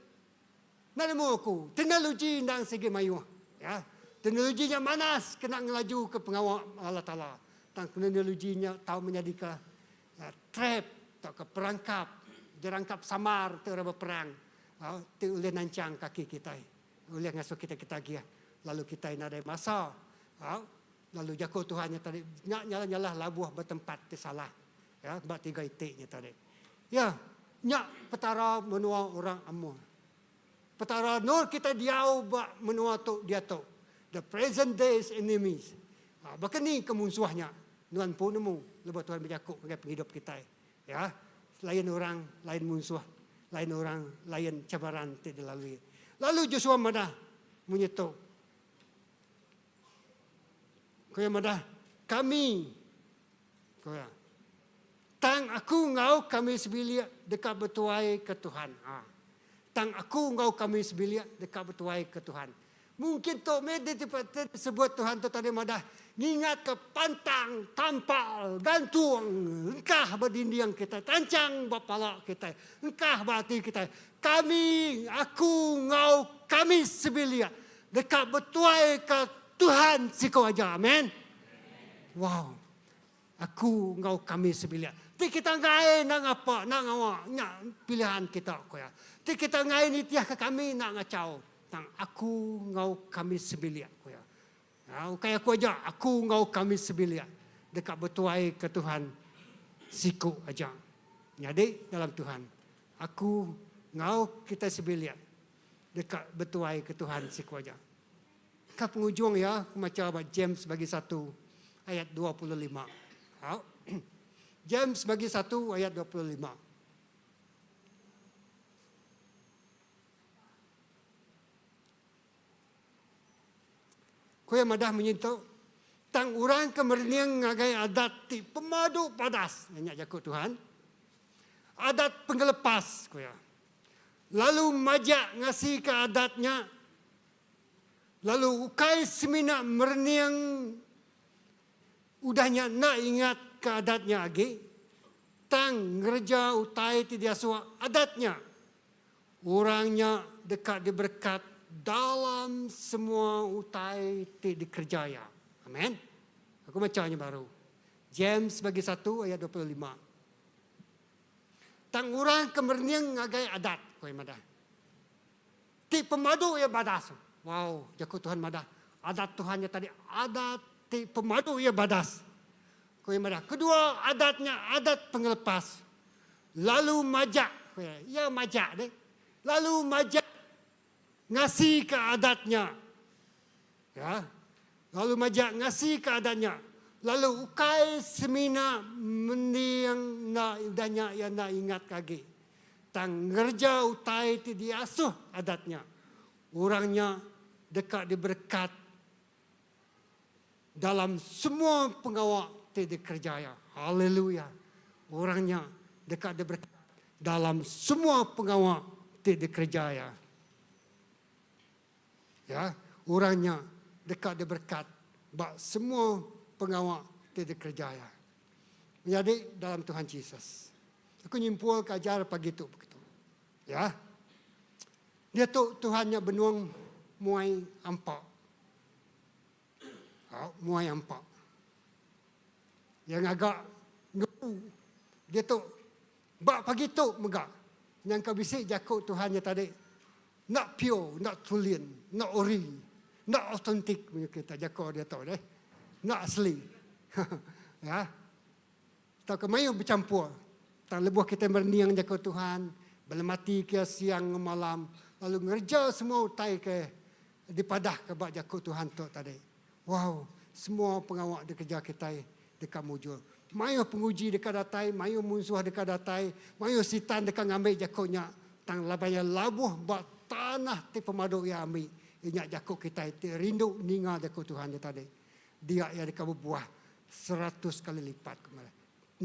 enda nemu aku. Teknologi endang sigi mayuh. Ya. Teknologi nya manas kena ngelaju ke pengawa Allah Taala. Tang teknologi nya tau menyadika ya, trap tauka perangkap jerangkap samar ti orang beperang ti ulih nanchang kaki kitai. Ulih ngasuh kitai ketagih lalu kitai nadai masa. Lalu jaku Tuhan nya tadi nya nyalah-nyalah labuh ba tempat ti salah. Ya, ba tiga iti nya tadi. Ya, nya Petara menua orang Amor. Petara endur kitai diau ba menua tu diatu. The present days enemies. Ha, baka ni ke munsuh nya? Nuan empu nemu lebuh Tuhan bejaku ngagai pengidup kitai. Ya, lain orang, lain munsuh, lain orang, lain cabaran ti dilalui. Lalu Joshua madah munyi tu. Ku iya madah, kami, ku iya, tang aku enggau kami sebilik deka betuai ke Tuhan. Ha. Tang aku enggau kami sebilik deka betuai ke Tuhan. Mungkin tu meh disebut Tuhan tu tadi madah ngingatka pantang, tampal, gantung, engkah ba dinding kitai, tanchang ba pala kitai, engkah ba ati kitai. Kami, aku enggau kami sebilik deka betuaika Tuhan siku aja. Amen. Wow. Aku enggau kami sebilik. Ti kita enggai enda ngapa, enda ngawa, nya pilihan kita, ku iya. Ti kita enggai nitihka kami enda ngachau, tang aku enggau kami sebilik, ku iya. Ha, ukai aku aja, aku enggau kami sebilik deka betuaika Tuhan siku aja. Nyadi dalam Tuhan, aku enggau kita sebilik deka betuaika Tuhan siku aja. Ka pengujung iya, aku macha ba James bagi satu ayat 25. Au. James bagi satu ayat 25. Ku iya madah munyi tu, tang orang ke merening ngagai adat ti pemadu padas, nya jaku Tuhan, adat pengelepas, ku iya. Lalu majak ngasika adat nya, Lalu ukai semina merening udah nya enda ingatka adat nya agi, tang ngereja utai ti diasuh adat nya, orang nya deka diberekat dalam semua utai ti dikereja iya. Amen. Aku macha nya baru. James bagi satu ayat 25. Tang orang ke merening ngagai adat, ku iya madah. Ti pemadu iya badas. Wow, jaku Tuhan madah, adat Tuhan nya tadi adat ti pemadu iya badas. Ku iya madah, kedua adat nya adat pengelepas. Lalu majak, ku iya, iya majak deh. Lalu majak ngasika adat nya. Ya. Lalu majak ngasika adat nya. Lalu ukai semina mending enda udah nya iya enda ingatka agi. Tang ngereja utai ti diasuh adat nya. Orang nya deka diberekat dalam semua pengawa ti dikereja iya. Haleluya. Orang nya deka diberekat dalam semua pengawa ti dikereja iya. Ya. Orang nya deka diberekat ba semua pengawa ti dikereja iya. Menyadi dalam Tuhan Jesus. Aku nyimpulka ajar pagi tu begitu. Ya. Diatu Tuhan nya benung muai ampa. Au, muai ampa. Iya ngaga ngepu diatu ba pagi tu mega nyangka bisi jaku Tuhan nya tadi enda pure, enda tulin, enda ori, enda authentic munyi kita jaku diatu deh. Enda asli. Ya. Tauka mayuh bechampur. Tang lebuh kitai merening jaku Tuhan, belemati ke siang enggau malam, lalu ngereja semua utai ke dipadahka ba jaku Tuhan tu tadi. Wow, semua pengawa dikereja kitai deka mujur. Mayuh penguji deka datai, mayuh munsuh deka datai, mayuh sitan deka ngambi jaku nya. Tang laban iya labuh ba tanah ti pemadu iya ambi, iya nya jaku kitai ti rindu ninga jaku Tuhan nya tadi. Dia iya deka bebuah 100 kali lipat, 60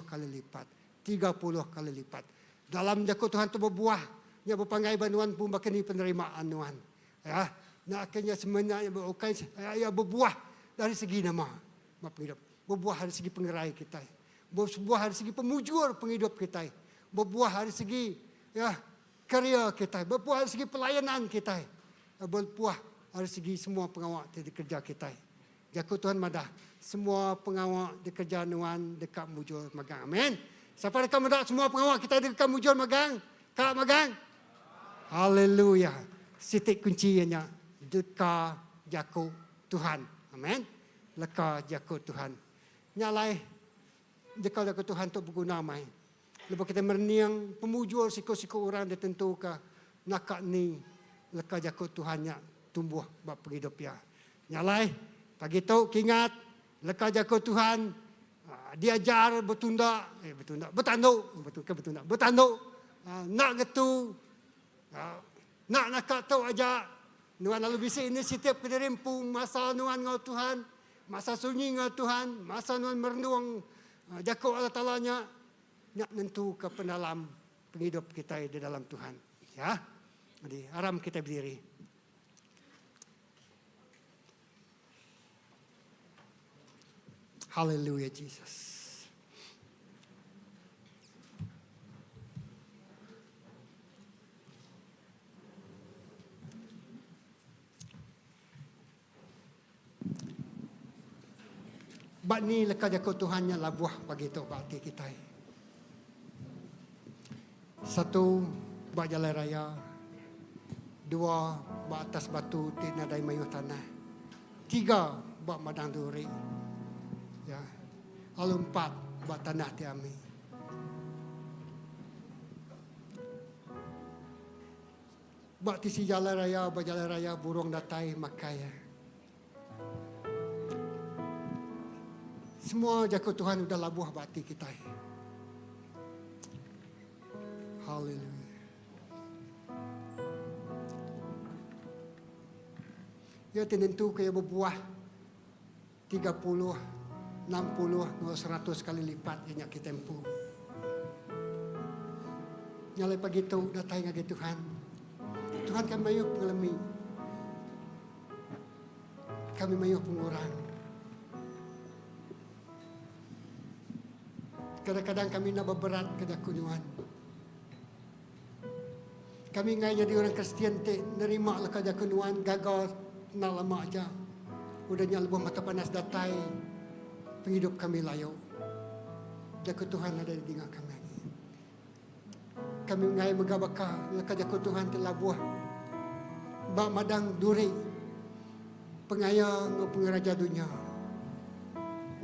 kali lipat, 30 kali lipat. Dalam jaku Tuhan tu bebuah, nya bepanggai ba nuan pun baka ni penerimaan nuan. Ya, nya akan nya semena nya ukai ya bebuah dari segi nama ba pengidup. Bebuah dari segi pengerai kitai. Bebuah dari segi pemujur pengidup kitai. Bebuah dari segi ya kerja kitai. Bebuah dari segi pelayanan kitai. Bebuah dari segi semua pengawa ti dikereja kitai. Jaku Tuhan madah, semua pengawa dikereja nuan deka mujur magang. Amen. Siapa deka meda semua pengawa kitai deka mujur magang? Ka magang? Haleluya. Siti kunci iya nya leka jaku Tuhan. Amen. Leka jaku Tuhan. Nya alai leka jaku Tuhan tu beguna amai. Lebuh kitai merening pemujur siku-siku orang ditentuka naka ni leka jaku Tuhan nya tumbuh ba pengidup iya. Nya alai, pagi tu kingat leka jaku Tuhan diajar betunda, eh betunda, betandu, betul ke betunda, betandu enda ngetu, enda naka tu aja nuan lalu bisi inisiatif kediri empu masa nuan enggau Tuhan, masa sunyi enggau Tuhan, masa nuan merenung Jaku Allah Taala nya nya nentuka penalam pengidup kitai di dalam Tuhan. Ya. Jadi aram kitai bediri. Hallelujah Jesus. Ba ni leka jaku Tuhan nya labuh pagi tu ba ati kitai. Satu, ba jalai raya. Dua, ba atas batu ti nadai mayuh tanah. Tiga, ba madang duri. Ya. Lalu empat, ba tanah ti ami. Ba tisi jalai raya, ba jalai raya burung datai makai iya. Semua jaku Tuhan udah labuh ba ati kitai. Haleluya. Iya ti nentuka iya bebuah 30, 60 enggau 100 kali lipat iya nya kitai empu. Nya alai pagi tu datai ngagai Tuhan. Tuhan kami mayuh pengelemi. Kami mayuh pengurang. Kadang-kadang kami enda beberat ke jaku nuan. Kami enggai nyadi orang Kristian ti nerima leka jaku nuan gaga enda lama aja. Udah nya lebuh mata panas datai, pengidup kami layu. Jaku Tuhan nadai didinga kami agi. Kami enggai mega baka leka jaku Tuhan ti labuh ba madang duri pengaya enggau pengeraja dunya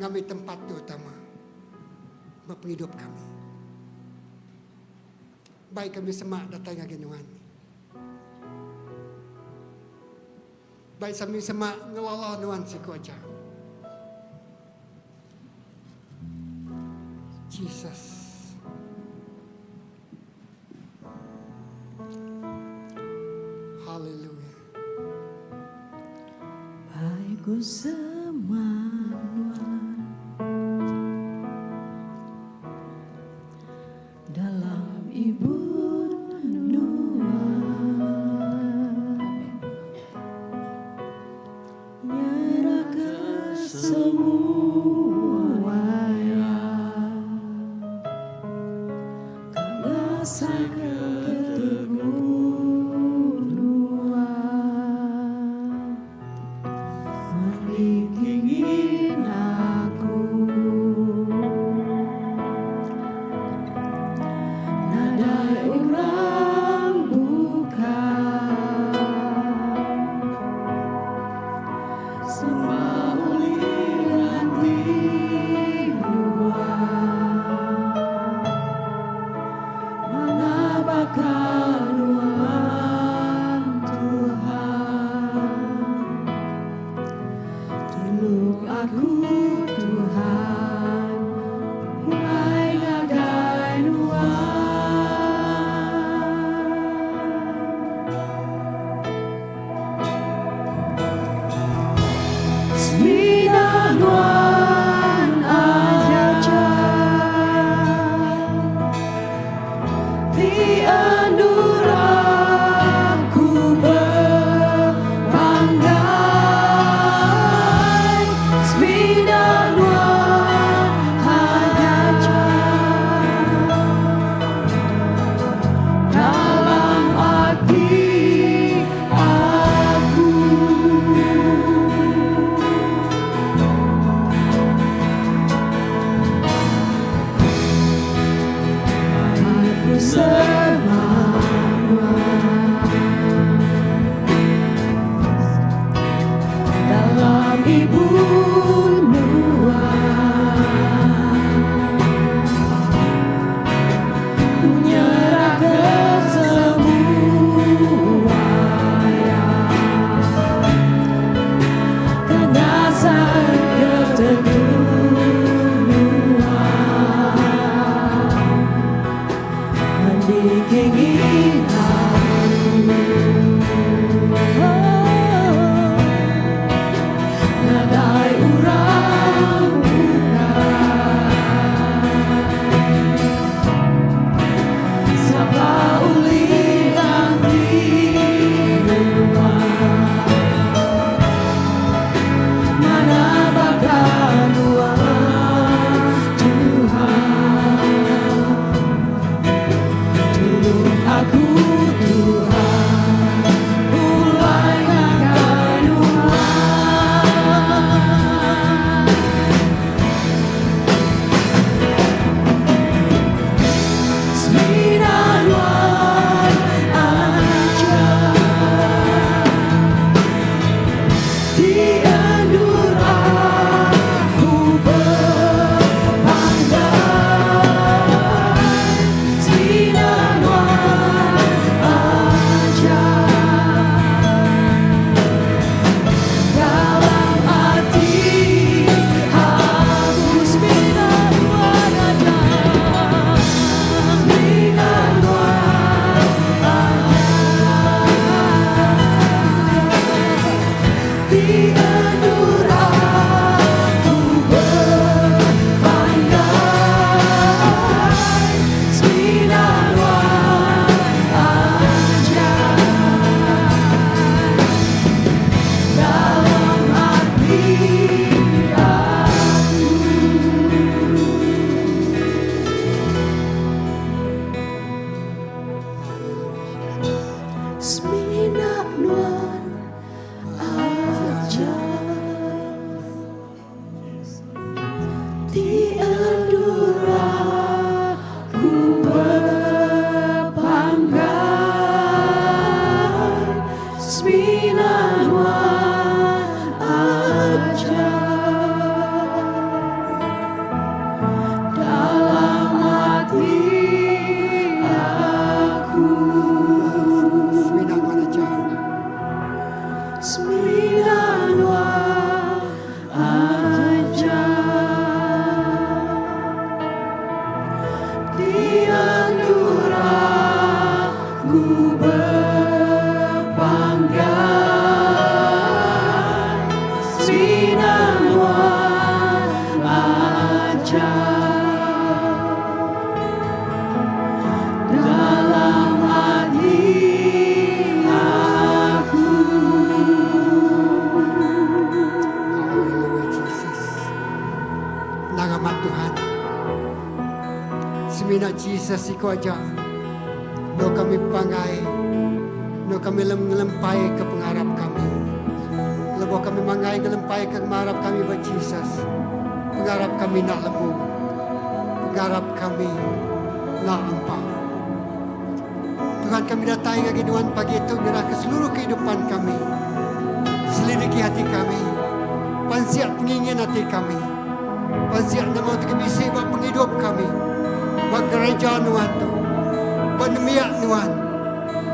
ngambi tempat ti utama ba pengidup kami. Bai kami semak datai ngagai Nuan. Bai kami semak ngelala Nuan siku aja. Jesus. Hallelujah. Bai ku semak Nuan Dalam ibun Nuan. Semina nuan aja Ti endur aku bepanggai Semina nuan aja Dalam ati aku. Semina nuan aja. Semina nuan aja. Ti endur aku bepanggai. Semina nuan aja. Dalam ati aku. Hallelujah Jesus. Nama Tuhan. Semina Jesus iko aja. No kami pangai. No kami ngelempai ke pengarap kami. Lebuh kami mangai ngelempai ke pengarap kami ba Jesus. Pengarap kami nak lebu. Pengarap kami nak empa. Tuhan kami datang lagi Tuhan pagi itu nyerah ke seluruh kehidupan kami. Selidiki hati kami. Pansiak pengingin hati kami. Pansiak nama tu kebisi buat penghidup kami. Buat gereja Nuan tu. Buat nemiak Nuan.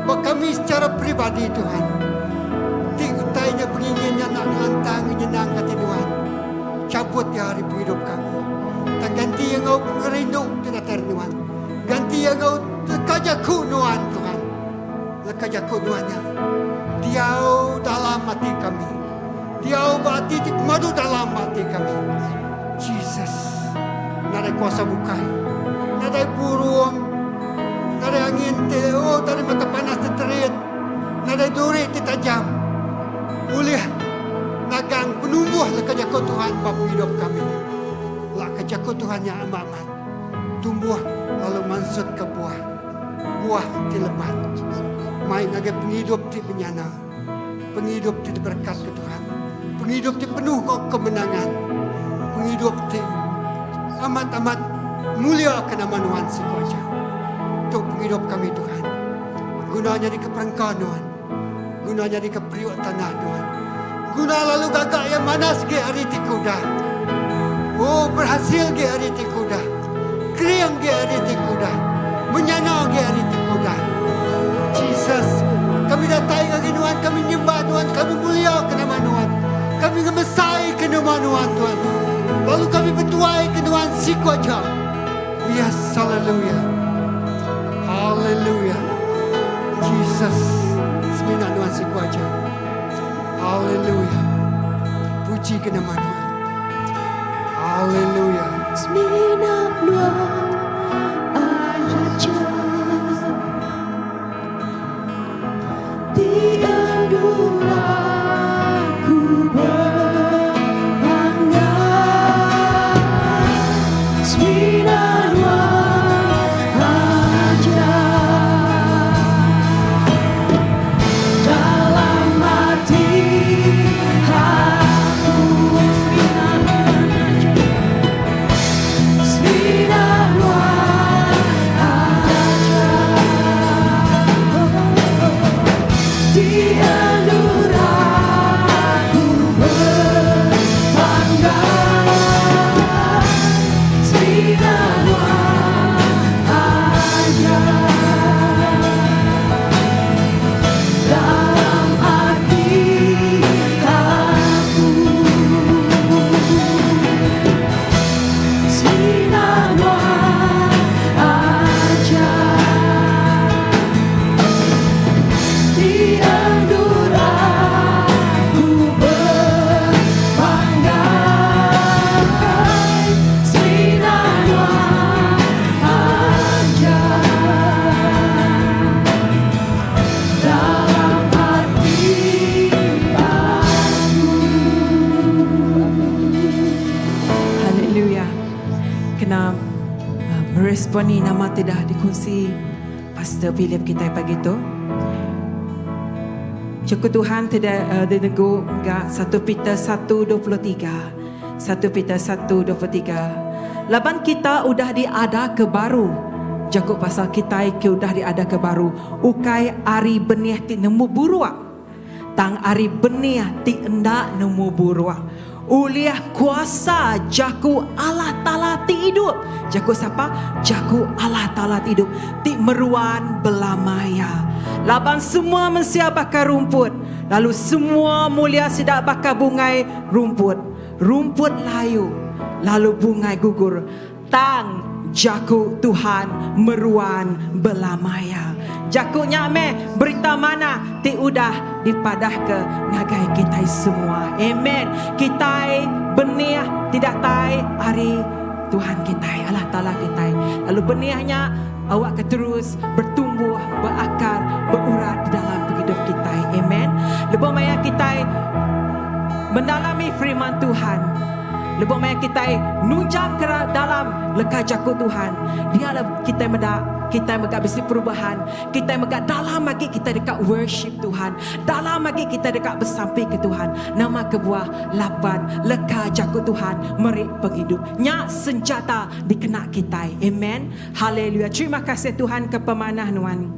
Buat kami secara peribadi Tuhan. Ti utainya penginginnya nak ngelantang nyenang hati Tuhan. Cabut di hari penghidup kami. Tak ganti yang kau pengerindu di datar Tuhan. Ganti yang kau lekajaku Nuan Tuhan. Lekajaku Nuannya. Diau dalam hati kami. Diau berarti ti madu dalam hati kami. Jesus. Nadai kuasa bukai. Nadai burung. Nadai angin te, oh tadi mata panas teterit. Nadai duri ti tajam. Ulih nagang penumbuh leka jaku Tuhan bab hidup kami. Laka jaku Tuhan yang amat-amat. Tumbuh lalu mansut ke buah. Buah ti lebat. Mai ngagai penghidup ti menyana. Penghidup ti berkat ke Tuhan. Penghidup ti penuh ke kemenangan. Penghidup ti amat-amat mulia ke nama Tuhan siko aja. Untuk penghidup kami Tuhan. Gunanya di keperengkan Tuhan. Gunanya di kepriuk tanah Tuhan. Guna lalu gagak yang manas ge hari ti kuda. Oh berhasil ge hari ti kuda. Kering ge hari ti kuda. Menyana ge hari ti kuda. Jesus, kami datang lagi Tuhan, kami nyembah Tuhan, kami mulia ke nama Tuhan. Kami ngemesai ke nama Tuhan Tuhan. Lalu kami bertuai ke Tuhan siku aja. Yes, hallelujah. Hallelujah. Jesus, semina Tuhan siku aja. Hallelujah. Puji ke nama Tuhan. Hallelujah. Semina nuan aja Ti endur aku bepanggai Semina nuan aja Dalam hati aku Semina nuan aja Semina nuan aja Ti endur aku bepanggai Semina nuan aja Dalam hati aku Semina nuan aja Ti endur aku bepanggai Semina nuan aja Dalam hati aku. Haleluya. Kena meresponi nama tidak dikongsi Pastor Philip kita pagi tu. Jaku Tuhan ti dinegu mega satu Peter satu 23. Satu Peter satu 23. Laban kita udah diadaka baru. Jaku pasal kitai ke udah diadaka baru ukai ari benih ti nemu buruk. Tang ari benih ti enda nemu buruk, ulih kuasa Jaku Allah Taala ti idup. Jaku sapa? Jaku Allah Taala ti idup, ti meruan belama iya. Laban semua mensia baka rumput, lalu semua mulia sida baka bungai rumput. Rumput layu, lalu bungai gugur. Tang Jaku Tuhan meruan belama iya. Jaku nya meh berita manah ti udah dipadahka ngagai kitai semua. Amen. Kitai benih ti datai ari Tuhan kitai, Allah Taala kitai. Lalu benih nya awakka terus bertumbuh, berakar, beurat di dalam pengidup kitai. Amen. Lebuh maya kitai mendalami firman Tuhan, Lebuh maya kitai nunjang ke dalam leka jaku Tuhan, dia lah kitai meda kitai mega bisi perubahan. Kitai mega dalam agi kitai deka worship Tuhan. Dalam agi kitai deka besampi ke Tuhan. Nama kebuah? Laban leka jaku Tuhan meri pengidup. Nya senjata dikena kitai. Amen. Haleluya. Terima kasih Tuhan ke pemanah nuan.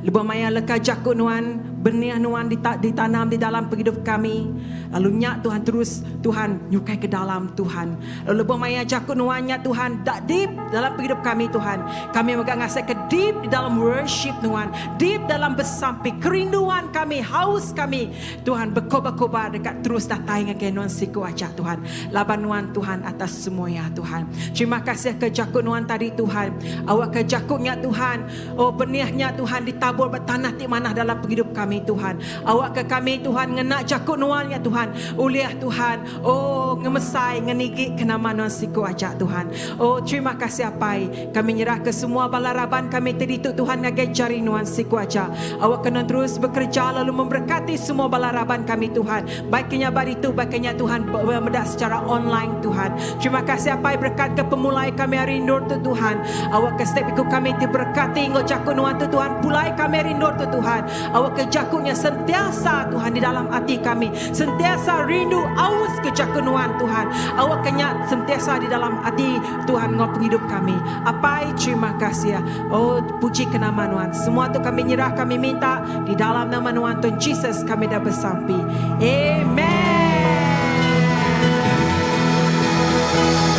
Lebuh maya leka jaku Nuan, benih Nuan ditanam di dalam pengidup kami, lalu nya Tuhan terus Tuhan nyukai ke dalam Tuhan. Lalu lebuh maya jaku Nuan nya Tuhan da deep dalam pengidup kami Tuhan, kami mega ngasaika deep di dalam worship Nuan, deep dalam besampi, kerinduan kami, haus kami Tuhan bekobar-kobar deka terus datai ngagai Nuan siku aja Tuhan. Laban Nuan Tuhan atas semua iya Tuhan. Terima kasih ke jaku Nuan tadi Tuhan. Awakka jaku nya Tuhan Oh benih nya Tuhan ditabur ba tanah ti manah dalam pengidup kami Tuhan. Awakka kami Tuhan ngena jaku Nuan nya Tuhan ulih Tuhan oh ngemesai ngenigi ke nama Nuan siku aja Tuhan. Oh terima kasih Apai. Kami nyerahka semua bala raban kami ti ditu Tuhan ngagai jari Nuan siku aja. Awakka Nuan terus bekereja lalu memberkati semua bala raban kami Tuhan. Baik ke nya ba ditu baik ke nya Tuhan meda secara online Tuhan. Terima kasih Apai berekatka pemulai kami ari endur tu Tuhan. Awakka setiap iku kami ti berekati enggau jaku Nuan tu Tuhan, pulai kami ari endur tu Tuhan. Awakka jaku nya sentiasa Tuhan di dalam ati kami, sentiasa rindu aus ke jaku Nuan Tuhan. Awakka nya sentiasa di dalam ati Tuhan enggau pengidup kami. Apai terima kasih. Oh puji ke nama Nuan. Semua tu kami nyerah kami minta di dalam nama Nuan Tuhan Jesus kami dah besampi. Amen.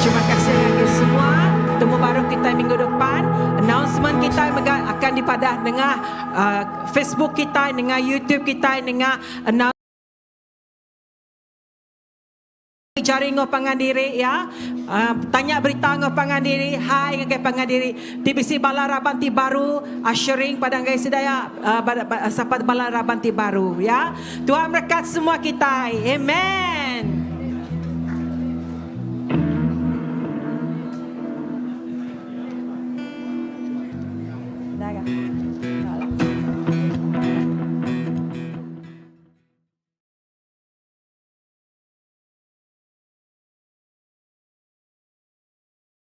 Terima kasih ngagai semua. Temu baru kitai minggu depan. Announcement kitai mega akan dipadah nengah uh, Facebook kitai, nengah YouTube kitai, nengah jari enggau pangan diri ya. Uh, tanya berita enggau pangan diri, hai ngagai pangan diri. Ti bisi bala raban ti baru, ushering pada ngagai sida ya, uh, sapa bala raban ti baru ya. Tuhan merekat semua kitai. Amen. Dah.